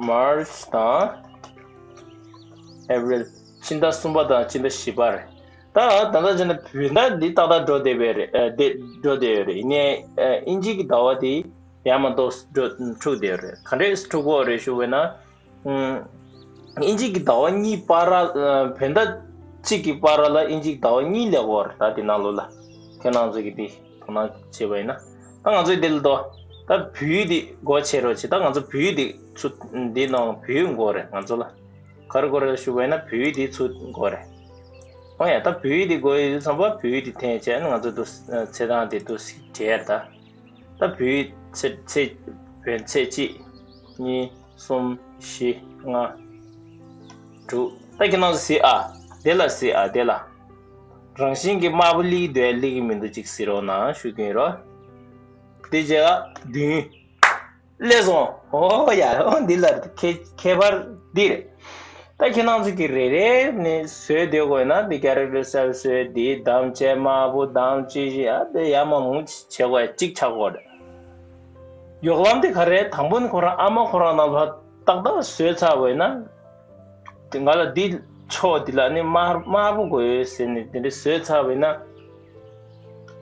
March་དང་April། ཕྱི་ཟླ་གསུམ་པ་དང་ཕྱི་ཟླ་བཞི་པ་རེད། ད་ད་ལྟ་བྱས་ན་བོད་ཟླ་འདི་ཏག་ཏག་འགྲོ་བསྡད་པའི་རེད། ཨ། འདི་འགྲོ་བསྡད་ཡོད་རེད། ཡིན་ནའི་ཨ། ཨིན་ཇི་གི་ཟླ་བ་དེ་ཡར་མར་ཏོག་ཙམ་འཁྲུག་བསྡད་ཡོད་རེད། ག་འདྲས་འཁྲུག་གི་ཡོད་རེད་ཞུ་བས་ན། ཨམ། ཨིན་ཇི་གི་ཟླ་བ་གཉིས་བར་ལ། ཨ། བོད་ཟླ་གཅིག་གི་བར་ལ་ཨིན་ཇི་གི་ཟླ་བ་གཉིས་སླེབས་ཀྱི་ཡོད་རེད། ད་དེ་ནང་ལོགས་ལ་ཁྱེད་རང་ཚོ་གིས་དེ་དོ་སྣང་བྱས་པ་ཡིན་ན། ད་ང་ཚོས་དེ་ལ་དོ། ད་བོད་ཡིག་དེ་སྒོ་ཕྱེ་རོགས་བྱེད། ད་ང་ཚོ་བོད་ཡིག་དེ་ཚུར་འདི་ནང་བོད་ཡིག་དགོས་རེད་ང་ཚོ་ལ། ག་རེ་དགོས་རེད་ཞུ་བས་ན་བོད་ཡིག་དེ་ཚུར་དགོས་རེད། ཨོ་ཡ། ད་བོད་ཡིག་དེ་དགོས་ཡོད་དུས་ཙམ་པ་བོད་ཡིག་དེ་འཐེན་བྱས་ནས་ང་ཚོ་འདུག་ཚེས་གྲངས་དེ་འདུག་བྲིས་ད། ད་བོད་ཡིག་ཚེས་ཚེས་བོད་ཚེས་གཅིག་གཉིས། གསུམ། བཞི། ལྔ། དྲུག་ད་ཁྱེད་རང་ཚོ་གཟིགས་ཨ། དེ་ལ་གཟིགས་ཨ། དེ་ལ། རང་བཞིན་གྱིས་དམར་པོ་སླེབས་ཀྱི་འདུག་སླེབས་ཀྱི་མི་འདུག་ཅིག་གཟིགས་རོགས་གནང་ཞུ་གི་ཡིན་རོ། དེ་རྗེས་ལ་བདུན། སླེབས་སོང་། ཨོ་ཡ། ཨོ་འདི་ལ་ཁྱད་ཁྱད་པར་འདི་རེད། ད་ཁྱེད་རང་ཚོ་གིས་རེ་རེ་ནས་བཟོས་སྡོད་དགོས་ན་འདི་character select་བཟོས། འདི་བདམས་བྱས་དམར་པོ་བདམས་ཅི་ཞིག་ཨ། དེ་ཡར་མར་མུ་བྱེད་དགོས་ཡ་གཅིག་ཆགས་དགོས་རེད། མགྱོགས་ལམ་དེ་ག་རེད། དང་པོ་ནི་ཁོ་རང་ཨ་མ་ཁོ་རང་ནང་ལ་ཏག་ཏག་བཟོས་ཚར་བས་ན། དེ་ང་ལ་འདི་ཕྱོགས་འདི་ལ་ནི་དམར་དམར་པོ་དགོས་ཡོད་ཟེར་ནས་དེ་འདྲ་བཟོས་ཚར་བས་ན།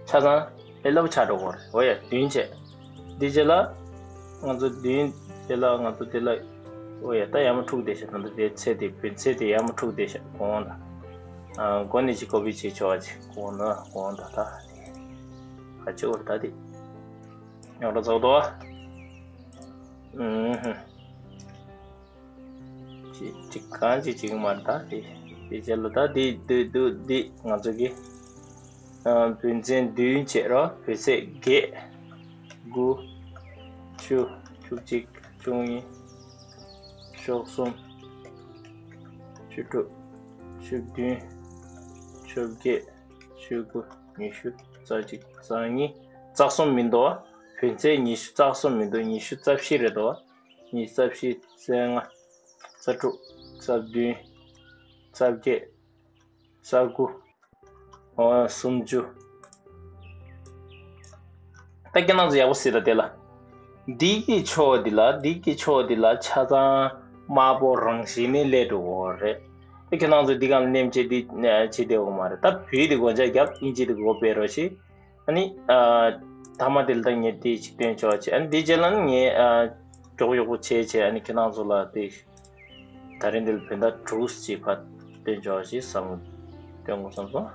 ཆ་ཚང་ཨེ་སླ་པོ་ཆགས་འགྲོ་གི་རེད། འོ་ཡ། བདུན་བྱས། འདི་རྗེས་ལ་ང་ཚོ་བདུན་རྗེས་ལ་ང་ཚོ་འདི་ལ། འོ་ཡ། ད་ཡར་མར་འཁྲུག་བསྡད་ཤག་ད་ལྟ་དེ་ཚེས་དེ་བོད་ཚེས་དེ་ཡར་མར་འཁྲུག་བསྡད་ཤག་གོང་ད། ཨ། འགོ་ནས་ཅིག་ཀོ་པི་བྱེད་ཆོག་པ་ཅིག་གོང་ད་གོང་ད་ད། ག་ཅི་འོར་ད་དེ། ཡོང་ར་ཚོགས་དོ། ཨུམ་ཧུ། ཅི་ཅི་གང་ཅི་ཅིག་མ་ད་དེ། དེ་རྗེས་ལ་ད་དེ་དུ་དུ་དེ་ང་ཚོ་གི། ཨ། བོད་ཚེས་བདུན་བྱས་རོ། བོད་ཚེས་བརྒྱད། དགུ། བཅུ། བཅུ་གཅིག་བཅུ་གཉིས། བཅུ་གསུམ། བཅུ་དྲུག་བཅུ་བདུན། བཅོ་བརྒྱད། བཅུ་དགུ། ཉི་ཤུ། རྩ་གཅིག་རྩ་གཉིས། རྩ་གསུམ་མི་འདུག་བོད་ཚེས་ཉི་ཤུ་རྩ་གསུམ་མི་འདུག་ཉི་ཤུ་རྩ་བཞི་རེད་འདུག་ཉི་ཤུ་རྩ་བཞི། རྩ་ལྔ། རྩ་དྲུག་རྩ་བདུན། རྩ་བརྒྱད། རྩ་དགུ། ཨོ། སུམ་ཅུ། ད་ཁྱེད་རང་ཚོ་ཡག་པོ་གཟིགས་དང་དེ་ལ། འདི་གི་ཕྱོགས་འདི་ལ་འདི་གི་ཕྱོགས་འདི་ལ་ཆ་ཚང་དམར་པོ་རང་བཞིན་ནས་སླེབས་འགྲོ་གི་རེད། ད་ཁྱེད་རང་ཚོ་འདི་གང་ལ་མནན་བྱས་འདི་བྱེད་བསྡད་ཡོད་མ་རེད། ད་བོད་ཡིག་འདི་སྒོ་ལྕགས་བརྒྱབ། ཨིན་ཇི་འདི་སྒོ་ཕྱེ་རོགས་བྱེད། ཨ་ནི། ཨ། མཐའ་མ་དེ་ལ་ད་ངས་དེ་ཅིག་སྟོན་ཆོག་ཅིག་ཨ་ནི་དེ་རྗེས་ལ་ནི་ངས། ཨ། མགྱོགས་མགྱོགས་པོ་བྱས་བྱས་ཨ་ནི་ཁྱེད་རང་ཚོ་ལ་དེ། ད་རིང་འདི་ལ་བོད་ཟླ་དྲུག་ཅིག་ཕར་སྟོན་ཆོག་ཅིག་བསམ་བློ་སྟོན་དགོས་བསམ་སོང་།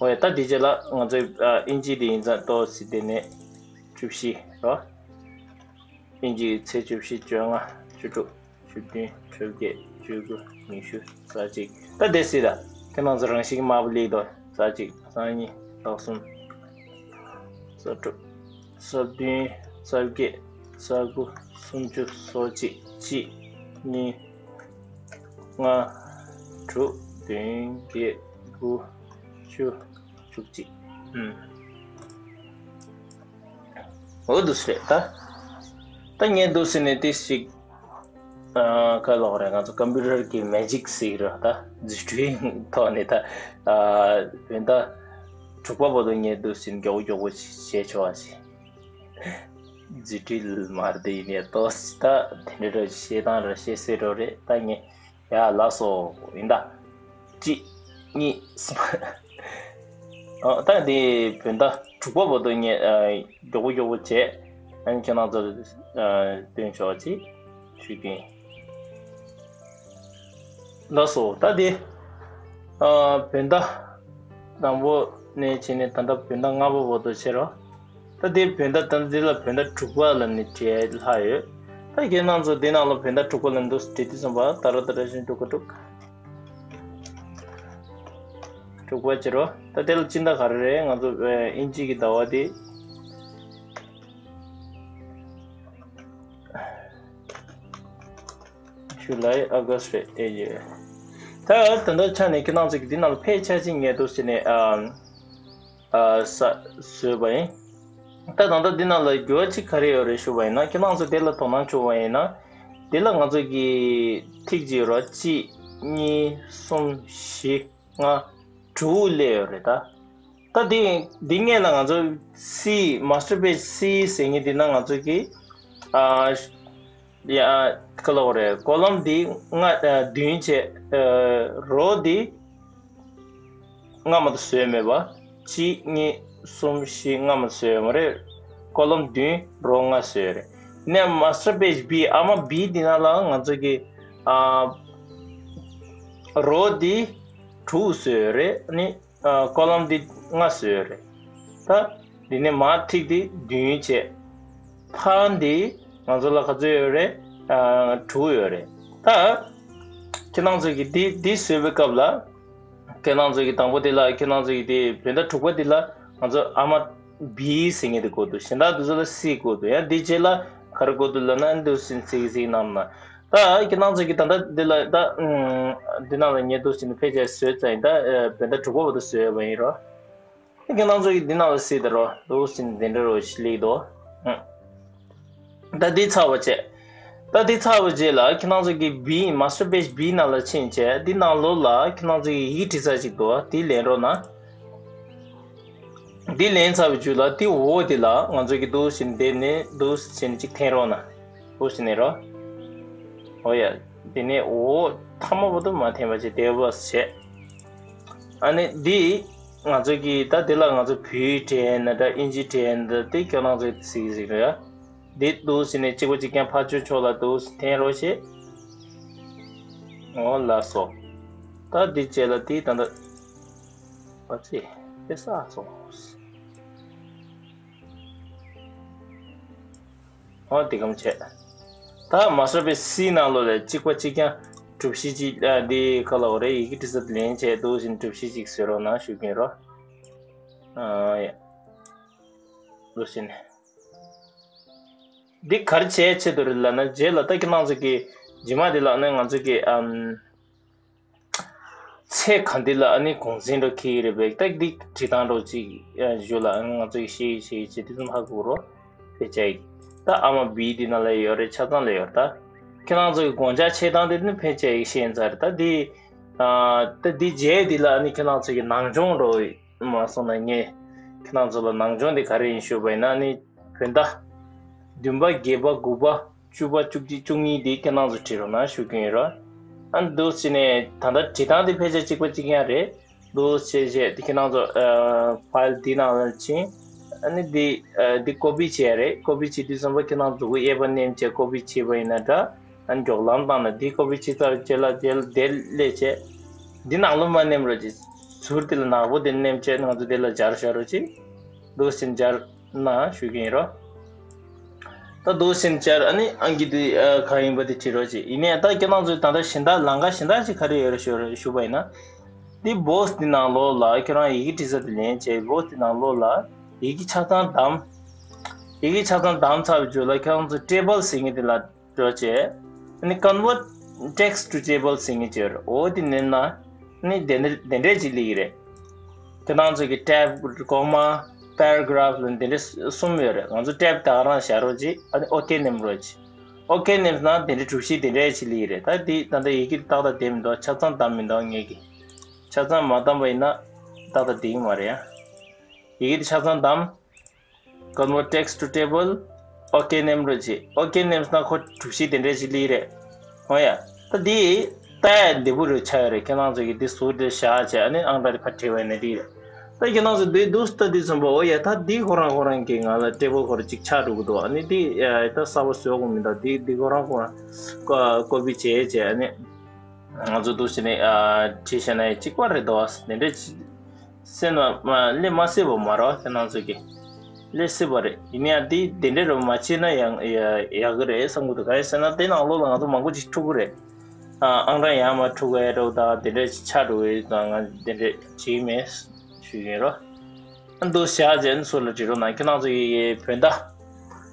ཨོ་ཡ། ད་དེ་རྗེས་ལ་ང་ཚོའི། ཨ། ཨིན་ཇི་དེ་ཡིན་ཙང་ཏོག་ཙམ་དེ་ནས་བཅུ་བཞི་རོ། ཨིན་ཇིའི་ཚེས་བཅུ་བཞི། བཅོ་ལྔ། བཅུ་དྲུག་བཅུ་བདུན། བཅོ་བརྒྱད། བཅུ་དགུ། ཉི་ཤུ། རྩ་གཅིག་ད་དེ་སྲིད་ལ་ཁྱེད་རང་ཚོ་རང་བཞིན་གྱི་དམར་པོ་སླེབས་འདུག་རྩ་གཅིག་རྩ་གཉིས། རྩ་གསུམ། རྩ་དྲུག་རྩ་བདུན། རྩ་བརྒྱད། རྩ་དགུ། སུམ་ཅུ། སོ་གཅིག་གཅིག་གཉིས། ལྔ། དྲུག་བདུན། བརྒྱད། དགུ། བཅུ། བཅུ་གཅིག་ཨུམ། འོ་འདུག་སེ་རེད་ད། ད་ངས་འདུག་སེ་ནས་ཏིག་ཞིག་ཨ་ག་ལོག་རེད། ང་ཚོ་ཀམ་པུ་ཊར་གི་མེ་ཇིག་ཟེར་གི་རེད། ད་རྫུ་འཕྲུལ་ཐོག་ནས་ད་ཨ་བོད་ཟླ་དྲུག་པ་བར་དུ་ངས་འདུག་ཟིན་མགྱོགས་པོ་མགྱོགས་པོ་བྱེད་ཆོག་ཨ་ཅེ། རྫུ་འཕྲུལ་མ་རེད་ཡིན་ཡ་ཏོ། ད་དེ་འདྲ་ར་བཤད་སྟངས་ར་བཤད་སྲོལ་རོ་རེད། ད་ངས་ཡ་ལགས་སོ་ཡིན་ད། གཅིག་གཉིས་གསུམ། ཨ་ད་དེ་བོད་ཟླ་དྲུག་པ་བར་དུ་ངས་ཨ་མགྱོགས་པོ་མགྱོགས་པོ་བྱས། ཨ་ནི་ཁྱེད་རང་ཚོར་ཨ་སྟོན་ཆོག་ཅིག་ཞུ་གི་ཡིན། ལགས་སོ། ད་དེ་ཨ་བོད་ཟླ་དང་པོ་ནས་བྱས་ནས་ད་ལྟ་བོད་ཟླ་ལྔ་པ་བར་དུ་བྱེད་རོགས། ད་དེ་བོད་ཟླ་ད་འདི་ལ་བོད་ཟླ་དྲུག་པ་ལ་ནི་བྲིས་ལྷག་ཡོད། ད་ཁྱེད་རྣམ་ཚོ་འདི་ནང་ལ་བོད་ཟླ་དྲུག་པ་ལ་འདུག་བྲིས་དུས་ཙམ་པ་ད་ར་ད་ར་བཞིན་དྲུག་ག་དྲུག་དྲུག་པ་བྱེད་རོགས། ད་དེ་ལ་སྤྱི་ཟླ་ག་རེ་རེད། ང་ཚོ་ཨ་དབྱིན་ཇི་གི་ཟླ་བ་དེ། ཇུ་ལའི་ཨ་གྷ་སི་རེད་ཨེ་ཡོད། ད་ད་ལྟ་ཆ་ནས་ཁྱེད་རྣམ་ཚོ་གི་འདི་ནང་ལ་ཕལ་ཆེར་ཅིག་ངས་འདུག་ཟེར་ནས་ཨ་ཨ་ས་བཟོས་པ་ཡིན། ད་ད་ལྟ་འདི་ནང་ལ་འགྱུར་བ་ཅིག་ག་རེ་ཡོད་རེད་ཞུ་བ་ཡིན་ན། ཁྱེད་རྣམ་ཚོ་དེ་ལ་དོ་སྣང་བྱུང་བ་ཡིན་ན། དེ་ལ་ང་ཚོ་གི་ཐིག་ཅིག་ཡོད་རེད། གཅིག་གཉིས་གསུམ་བཞི་ལྔ་དྲུག་སླེབས་ཡོད་རེད་ད། ད་འདི་འདི་སྔོན་ལ་ང་ཚོ་སི་མ་སི་ཊར་པེ་ཇི་སི་ཟེར་མཁན་འདི་ན་ང་ཚོ་གི་ཨ་ཡ་ག་ལབ་དགོས་རེད། ཀོ་ལོམ་འདི་ལྔ་ཨ་བདུན་བྱས། ཨ་རོ་འདི་ལྔ་མ་གཏོགས་བཟོས་མེད་པ། གཅིག་གཉིས་གསུམ་བཞི་ལྔ་མ་གཏོགས་བཟོས་ཡོད་མ་རེད། ཀོ་ལོམ་བདུན་རོ་ལྔ་བཟོས་ཡོད་རེད། ནས་མ་སི་ཊར་པེ་ཇི་བི་ཨ་མ་བི་འདི་ན་ལ་ང་ཚོ་གི་ཨ་རོ་འདི་དྲུག་བཟོས་ཡོད་རེད། ནི་ཨ་ཀོ་ལོམ་འདི་ལྔ་བཟོས་ཡོད་རེད། ད་འདི་ནས་མར་ཐིག་འདི་བདུན་བྱས། ཕར་འདི་ང་ཚོ་ལ་ག་ཚོད་ཡོད་རེད། ཨ་དྲུག་ཡོད་རེད། ད་ཁྱེད་རང་ཚོ་གིས་འདི་འདི་བཟོས་པའི་སྐབས་ལ། ཁྱེད་རང་ཚོ་གིས་དང་པོ་འདི་ལ་ཁྱེད་རང་ཚོ་གིས་འདི་བོད་ཟླ་དྲུག་པ་འདི་ལ་ང་ཚོ་ཨ་མ་བི་ཟེར་མཁན་དེ་དགོས་འདུག་གཞན་དག་དེ་ཚོ་ལ་སི་དགོས་འདུག་ཡང་འདི་རྗེས་ལ་ག་རེ་དགོས་འདུག་ལབ་ན་འདུག་སེ་གཟིགས་གཟིགས་གནང་ན། ད་ཁྱེད་རང་ཚོ་གིས་ད་ལྟ་འདི་ལ་ད་ཨུམ་འདི་ནང་ལ་ཉེ་དུ་ཟིན་ཕལ་ཆེར་བཟོས་ཚར་ཡིན། ད་ཨ་བོད་ཟླ་དྲུག་པ་བར་དུ་བཟོས་ཡོད་པ་ཡིན་རོ། ཁྱེད་རང་ཚོ་གིས་འདི་ནང་ལ་གཟིགས་ད་རོ། འདུག་སེ་འདི་འདྲ་རོ་ཞིག་སླེབས་འདུག་ཨུམ། ད་འདི་ཚར་བ་བྱས། ད་འདི་ཚར་བ་རྗེས་ལ་ཁྱེད་རང་ཚོ་གིས་བི་མ་སི་ཊར་པེ་ཇི་བི་ནང་ལ་ཕྱིན་བྱས་འདི་ནང་ལོགས་ལ་ཁྱེད་རང་ཚོ་གིས་ཡི་གེ་བྲིས་ས་ཅིག་འདུག་འདི་ལེན་རོགས་གནང་། འདི་ལེན་ཚར་བའི་རྗེས་ལ་འདི་འོག་འདི་ལ་ང་ཚོ་གིས་འདུག་སེ་འདི་ནས་འདུག་སེ་ཅིག་འཐེན་རོགས་གནང་། འདུག་སེ་ནས་རོ། འོ་ཡ། འདི་ནས་འོག་མཐའ་མ་བར་དུ་མ་འཐེན་པ་བྱས་བདེ་བ་བྱས། ཨ་ནི་འདི་ང་ཚོ་གིས་ད་འདི་ལ་ང་ཚོ་བོད་ཡིག་བྲིས་ན་འདྲ་དབྱིན་ཇི་བྲིས་ན་འདྲ་དེ་ཁྱེད་རང་ཚོས་གཟིགས་གཟིགས་རེད། འདི་འདུག་སེ་ནས་གཅིག་པ་གཅིག་རྐྱང་ཕར་ཕྱོགས་ཕྱོགས་ལ་འདུག་སེ་འཐེན་རོགས་བྱེད། འོ་ལགས་སོ། ད་འདི་རྗེས་ལ་འདི་ད་ལྟ་ཨ་ཙི་དེ་ས་སོང་། འོ་དེ་གམ་བྱས། ད་མ་སོ་པའི་སི་ནང་ལོགས་ལ་གཅིག་པ་གཅིག་རྐྱང་གྲུ་བཞི་གཅིག་ཨ་འདི་ག་ལ་འོ་རེད། ཡི་གེ་འབྲི་ས་དེ་ལེན་བྱས་འདུག་སེ་ནས་གྲུ་བཞི་གཅིག་བཟོས་རོགས་གནང་ཞུ་གིན་རོ། ཨ་ཡ། འདུག་སེ་ནས། འདི་ག་རེ་བྱས་ཆེད་དུ་རེད་ལབ་ན་རྗེས་ལ་ད་ཁྱེད་རང་ཚོ་གིས་རྗེས་མ་འདི་ལ་ནི་ང་ཚོ་གིས་ཨམ། ཚེ་ག་འདི་ལ་ཨ་ནི་གུང་སེང་འགྲོ་ཁྱེར་ཡི་རེད་པས། ད་འདི་བྲིས་སྟངས་འགྲོ་ཅིག་ཞུ་ལ་ཨ་ནི་ང་ཚོ་གིས་ཤེས་ཤེས་བྱེད་དུས་ཙམ་ཧ་གོ་རོ། ཕལ་ཆེར་ད་ཨ་མ་བི་འདི་ན་ལ་ཡོད་རེད། ཆ་ཚང་ལ་ཡོད་རེད། ད་ཁྱེད་རང་ཚོ་གི་དགོངས་འཆར་བྱེད་སྟངས་དེ་ནི་ཕལ་ཆེར་ཤེས་ཚར་རེད། ད་འདི་ཨ་ད་འདི་རྗེས་འདི་ལ་ཨ་ནི་ཁྱེད་རང་ཚོ་གི་ནང་སྦྱོང་འགྲོ་མ་སོང་ན་ངས་ཁྱེད་རང་ཚོ་ལ་ནང་སྦྱོང་འདི་ག་རེ་ཡིན་ཞུས་པ་ཡིན་ན་ཨ་ནི་བོད་ཟླ་བདུན་པ་བརྒྱད་པ་དགུ་པ། བཅུ་པ་བཅུ་གཅིག་བཅུ་གཉིས་དེ་ཁྱེད་རང་ཚོ་བྲིས་རོགས་གནང་ཞུ་གི་ཡིན་རོ། ཨ་ནི་འདུག་སེ་ནས་ད་ལྟ་བྲིས་སྟངས་དེ་ཕལ་ཆེར་གཅིག་པ་གཅིག་རྐྱང་རེད། འདུག་སེ་བྱས་བྱས་དེ་ཁྱེད་རང་ཚོ་ཕའིལ་འདི་ནང་ལ་ཕྱིན། ཨ་ནི་འདི་འདི་ཀོ་པི་བྱས་རེད། ཀོ་པི་བྱེད་དུས་ཙམ་པ་ཁྱེད་རང་མཛུབ་གུ་གཡས་པ་མནན་བྱས་ཀོ་པི་བྱས་པ་ཡིན་ན་འདྲ། ཨ་ནི་མགྱོགས་ལམ་བཏང་ན་འདི་ཀོ་པི་བྱས་ཚར་རྗེས་ལ་དེ་དེ་སླེབས་བྱས། འདི་ནང་ལོགས་མ་མནན་རོགས་གྱིས། ཟུར་དེ་ལ་ནག་པོ་དེ་མནན་བྱས་ང་ཚོ་དེ་ལ་སྦྱར་བཞག་རོགས་གྱིས། འདུག་སེ་སྦྱར། ན་ཞུ་གི་ཡིན་རོ། ད་འདུག་སེ་བྱས་ཨ་ནི་ཨང་ཀི་དེ་ཨ་གང་ཡིན་པ་དེ་བྲིས་རོགས་བྱེད། ཡིན་ནའི་ད་ཁྱེད་རང་ཚོས་ད་ལྟ་གཞན་དག་ལམ་ཁ་གཞན་དག་ཅིག་ག་རེ་ཡོད་རེད་ཞུ་རེད་ཞུ་བ་ཡིན་ན། འདི་བྷོག་སི་འདི་ནང་ལོགས་ལ་ཁྱེད་རང་ཡི་གེ་འབྲི་ས་དེ་ལེན་བྱས་བྷོག་སི་འདི་ནང་ལོགས་ལ་ཡི་གེ་ཆ་ཚང་བདམས། ཡི་གེ་ཆ་ཚང་བདམས་ཚར་བའི་རྗེས་ལ་ཁྱེད་རང་ཚོ་ཊེ་བལ་ཟེར་མཁན་དེ་ལ་འགྲོ་བྱས། ཨ་ནི་Convert Text to Table ཟེར་མཁན་ཅིག་ཡོད་རེད། འོ་དེ་མནན་ན་ཨ་ནི་དེ་འདྲ་དེ་འདྲས་ཅིག་སླེབས་ཀྱི་རེད། ཁྱེད་རང་ཚོ་གི་ཊེབ་ཀོ་མ་པེ་ར་གྷ་རབ་ལ་འདི་འདྲས་གསུམ་ཡོད་རེད། ང་ཚོ་ཊེབ་ད་ག་རང་བཞག་རོགས་གྱིས། ཨ་ནི་ཨོ་ཀེ་མནན་རོགས་གྱིས། ཨོ་ཁེ་མནན་ན་དེ་འདྲའི་གྲུ་བཞི་དེ་འདྲའི་ཅིག་སླེབས་རེད། ད་འདི་ད་ལྟ་ཡི་གེ་ཏག་ཏག་བསྡད་མི་འདུག་ཆ་ཚང་བདམས་མི་འདུག་ངེད་ཀྱིས་ཆ་ཚང་མ་བདམས་པ་ཡིན་ན་ཏག་ཏག་བསྡད་ཀྱི་མ་རེད་ཡ། ཡི་གེ་དེ་ཆ་ཚང་བདམས། Convert text to table. ཨོ་ཁེ་མནན་རོགས་བྱེད། ཨོ་ཁེ་མནན་ན་ཁོ་གྲུ་བཞི་དེ་འདྲའི་ཅིག་སླེབས་རེད། འོ་ཡ། ད་འདི་ལྟ་ཡ་བདེ་པོ་རུ་ཆགས་ཡོད་རེད། ཁྱེད་རང་ཚོ་གིས་འདི་ཟུར་དེ་བཞག་བྱས་ཨ་ནི་ཨང་གྲངས་དེ་ཕར་བྲིས་པ་ཡིན་ན་འགྲིག་རེད། ད་ཁྱེད་རང་ཚོ་འདི་འདུག་སེ་ལྟ་དུས་ཙམ་པ་འོ་ཡ་ད་འདི་ཁོ་རང་ཁོ་རང་གིས་ང་ལ་ཊེ་བལ་ཁོ་རང་ཅིག་ཆགས་འགྲོ་གི་འདུག་ཨ་ནི་འདི་ཡ་ད་གསར་པ་བཟོ་དགོས་མི་འདུག་འདི་འདི་ཁོ་རང་ཁོ་རང་ཀོ་པི་བྱས་བྱས་ཨ་ནི་ང་ཚོ་འདུག་སེ་ནས་ཨ་བྲིས་བྱས་ན་ཡ་གཅིག་པ་རེད་འདུག་དེ་འདྲ་ཅིག་སེམས་ལ་མ་སླེབས་མ་སྲིད་པ་མ་རེད་ཁྱེད་རང་ཚོ་གིས། སླེབས་སྲིད་པ་རེད། ཡིན་ཡང་འདི་དེ་འདྲ་རུ་མ་བྱས་ན་ཡང་ཡ་ཡག་གི་རེད་བསམ་གི་འདུག་གང་ཡིན་ཟེར་ན་དེ་ནང་ལོགས་ལ་ང་ཚོ་མང་པོ་ཅིག་འཁྲུག་གི་རེད། ཨ་ཨང་གྲངས་ཡར་མར་འཁྲུག་གི་འདྲ་བོ་དང་དེ་འདྲ་ཅིག་ཆགས་འགྲོ་གི་ཡོད་ཙང་ང་འདི་འདྲ་བྱེད་ཀྱི་མེད་ཞུ་གི་ཡིན་རོ། ཨ་འདུག་བཞག་བྱས་ནས་སུ་ལ་འབྲི་རོགས་གནང་། ཁྱེད་རང་ཚོ་གི་བོད་ཟླ་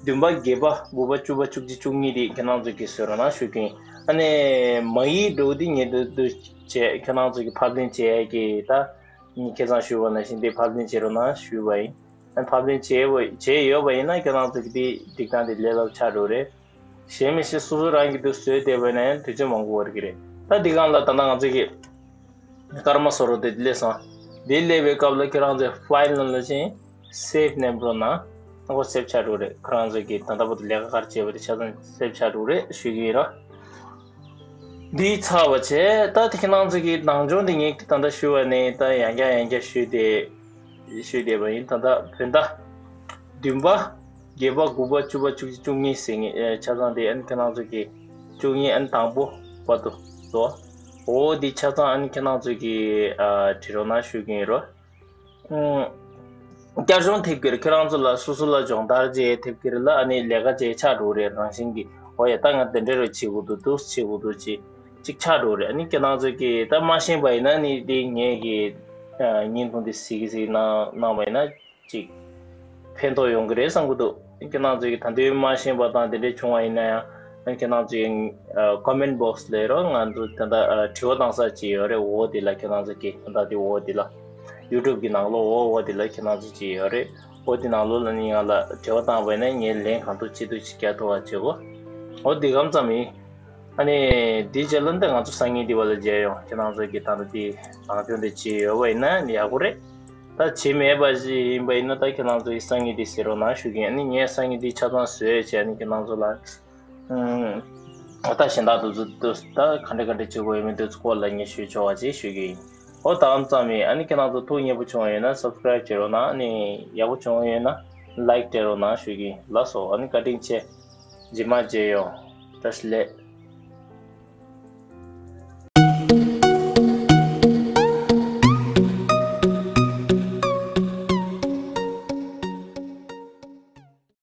བདུན་པ་བརྒྱད་པ་དགུ་པ་བཅུ་པ་བཅུ་གཅིག་བཅུ་གཉིས་དེ་ཁྱེད་རང་ཚོ་གིས་བཟོས་རོགས་གནང་ཞུ་གི་ཡིན། ཨ་ནི་མ་ཡིག་འདྲ་བོ་དེ་ཉེ་དུ་དུ་བྱས་ཁྱེད་རང་ཚོ་གིས་ཕབ་ལེན་བྱས་ཀྱི་ད། ཁྱེད་ཚང་ཞུས་པ་ནང་བཞིན་དེ་ཕབ་ལེན་བྱེད་རོགས་གནང་ཞུས་པ་ཡིན། ཨ་ཕབ་ལེན་བྱས་བ་བྱས་ཡོད་པ་ཡིན་ན་ཁྱེད་རང་ཚོ་གི་དེ་སྒྲིག་སྟངས་དེ་ལས་སླ་པོ་ཆགས་འགྲོ་རེད། གཞན་མི་ཤེས་སོ་སོ་རང་གི་དུ་བཟོས་བསྡད་པ་ཡིན་ན་ཡང་དུས་ཚོད་མང་པོ་འགོར་གི་རེད། ད་འདི་སྒང་ལ་ད་ལྟ་ང་ཚོ་གི་སྐར་མ་བཟོ་རོགས་དེ་སླེབས་སོང་། དེ་སླེབས་པའི་སྐབས་ལ་ཁྱེད་རང་ཚོས་ཕའིལ་ནང་ལ་ཕྱིན། སེབ་མནན་རོགས་གནང་། ཨ་ཁོ་སེབ་ཆགས་འགྲོ་རེད། ཁྱེད་རང་ཚོ་གི་ད་ལྟ་བར་དུ་ལས་ཀ་ག་རེ་བྱས་པ་དེ་ཆ་ཚང་སེབ་ཆགས་འགྲོ་རེད་ཞུ་གི་ཡིན་རོ། འདི་ཚར་བ་བྱས་ད་དེ་ཁྱེད་རང་ཚོ་གི་ནང་སྦྱོང་དེ་ངས་ད་ལྟ་ཞུ་བ་ནས་ད་ཡང་བསྐྱར་ཡང་བསྐྱར་ཞུས་ཏེ་ཞུས་བསྡད་པ་ཡིན། ད་ལྟ་བོད་ཟླ་བདུན་པ་བརྒྱད་པ་དགུ་པ་བཅུ་པ་བཅུ་གཅིག་བཅུ་གཉིས་ཟེར་ངེས་ཆ་ཚང་དེ་ཨ་ནི་ཁྱེད་རང་ཚོ་གི་བཅུ་གཉིས་ཨ་ནི་དང་པོ་བར་དུ་བཟོ། འོ་འདི་ཆ་ཚང་ཨ་ནི་ཁྱེད་རང་ཚོ་གི་ཨ་བྲིས་རོགས་གནང་ཞུ་གི་ཡིན་རོ། ཨུམ། བསྐྱར་སྦྱོང་ཐེབས་ཀྱི་རེད། ཁྱེད་རང་ཚོ་ལ་སོ་སོ་ལ་སྦྱོང་བརྡར་བྱས་ཐེབས་ཀྱི་རེད་ལ་ཨ་ནི་ལས་ཀ་བྱས་ཆགས་འགྲོ་རེད། རང་བཞིན་གྱིས་འོ་ཡ་ད་ང་དེ་འདྲ་རུ་བྱེད་དགོས་འདུག་འདུག་བྱེད་དགོས་འདུག་ཅིག་ཅིག་ཆགས་འགྲོ་རེད། ཨ་ནི་ཁྱེད་རང་ཚོ་གིས་ད་མ་ཤེས་པ་ཡིན་ན་ནི་དེ་ངས་ཀྱི་བརྙན་ཐུང་དེ་གཟིགས་གཟིགས་གནང་གནང་བ་ཡིན་ན་ཅིག་ཕན་ཐོགས་ཡོང་གི་རེད་བསམ་གྱི་འདུག་ཁྱེད་རང་ཚོ་གིས་ད་དུང་མ་ཤེས་པ་དང་དེ་འདྲ་བྱུང་བ་ཡིན་ན་ཡང་ཁྱེད་རང་ཚོའི་ཀོ་མེན་བོག་སི་ལ་རོ་ང་ཚོ་ད་ལྟ་དྲི་བ་བཏང་ས་ཅིག་ཡོད་རེད། འོ་དེ་ལ་ཁྱེད་རང་ཚོ་གིས་ད་ལྟ་དེ་འོ་དེ་ལ་ཡུ་ཊུབ་གི་ནང་ལོགས་འོ་འོ་དེ་ལ་ཁྱེད་རང་ཚོ་ཅིག་ཡོད་རེད། འོ་དེ་ནང་ལོགས་ལ་ནི་ང་ལ་དྲི་བ་བཏང་བ་ཡིན་ན་ངས་ལན་གང་ཐུབ་ཅི་ཐུབ་ཅིག་རྒྱག་ཐུབ་པ་བྱེད་དགོས། འོ་དེ་གམ་ཙམ་ཡིན། ཨ་ནི་དེའི་རྗེས་ལ་འདི་ང་ཚོ་སང་ཉིན་དེ་བ་ལ་མཇལ་ཡོང་། ཁྱེད་རང་ཚོ་གིས་ད་ལྟ་དེ་ནང་སྦྱོང་དེ་བྱས་ཡོད་པ་ཡིན་ན་ནི་ཡག་པོ་རེད། ད་བྱས་མེད་པ་ཞིག་ཡིན་པ་ཡིན་ན་ད་ཁྱེད་རང་ཚོ་གིས་སང་ཉིན་དེ་གཟིགས་རོགས་གནང་ཞུ་གི་ཡིན། ཨ་ནི་ངས་སང་ཉིན་དེ་ཆ་ཚང་བཟོས་བྱས་ཨ་ནི་ཁྱེད་རང་ཚོ་ལ་ཨ་ད་གཞན་དག་དུ་ཚོ་དུ་ད་ག་འདྲ་ག་འདྲ་བྱེད་དགོས་ཡོད་མེད་དུ་ཚོ་སྐོར་ལ་ངས་ཞུས་ཆོག་པ་ཅིག་ཞུ་གི་ཡིན། འོ་ད་གམ་ཙམ་ཡིན། ཨ་ནི་ཁྱེད་རང་ཚོ་ཐུགས་མཉེས་པོ་བྱུང་བ་ཡོད་ན་སབ་སི་ཀ་རེབ་བྱེད་རོགས་གནང་། ཨ་ནི་ཡག་པོ་བྱུང་བ་ཡོད་ན་ལའིཀ་སྤྲད་རོགས་གནང་ཞུ་གི་ཡིན། ལགས་སོ། ཨ་ནི་བཀའ་དྲིན་ཆེ། རྗེས་མ་མཇལ་ཡོང་། བཀྲ་ཤིས་བདེ་ལེགས།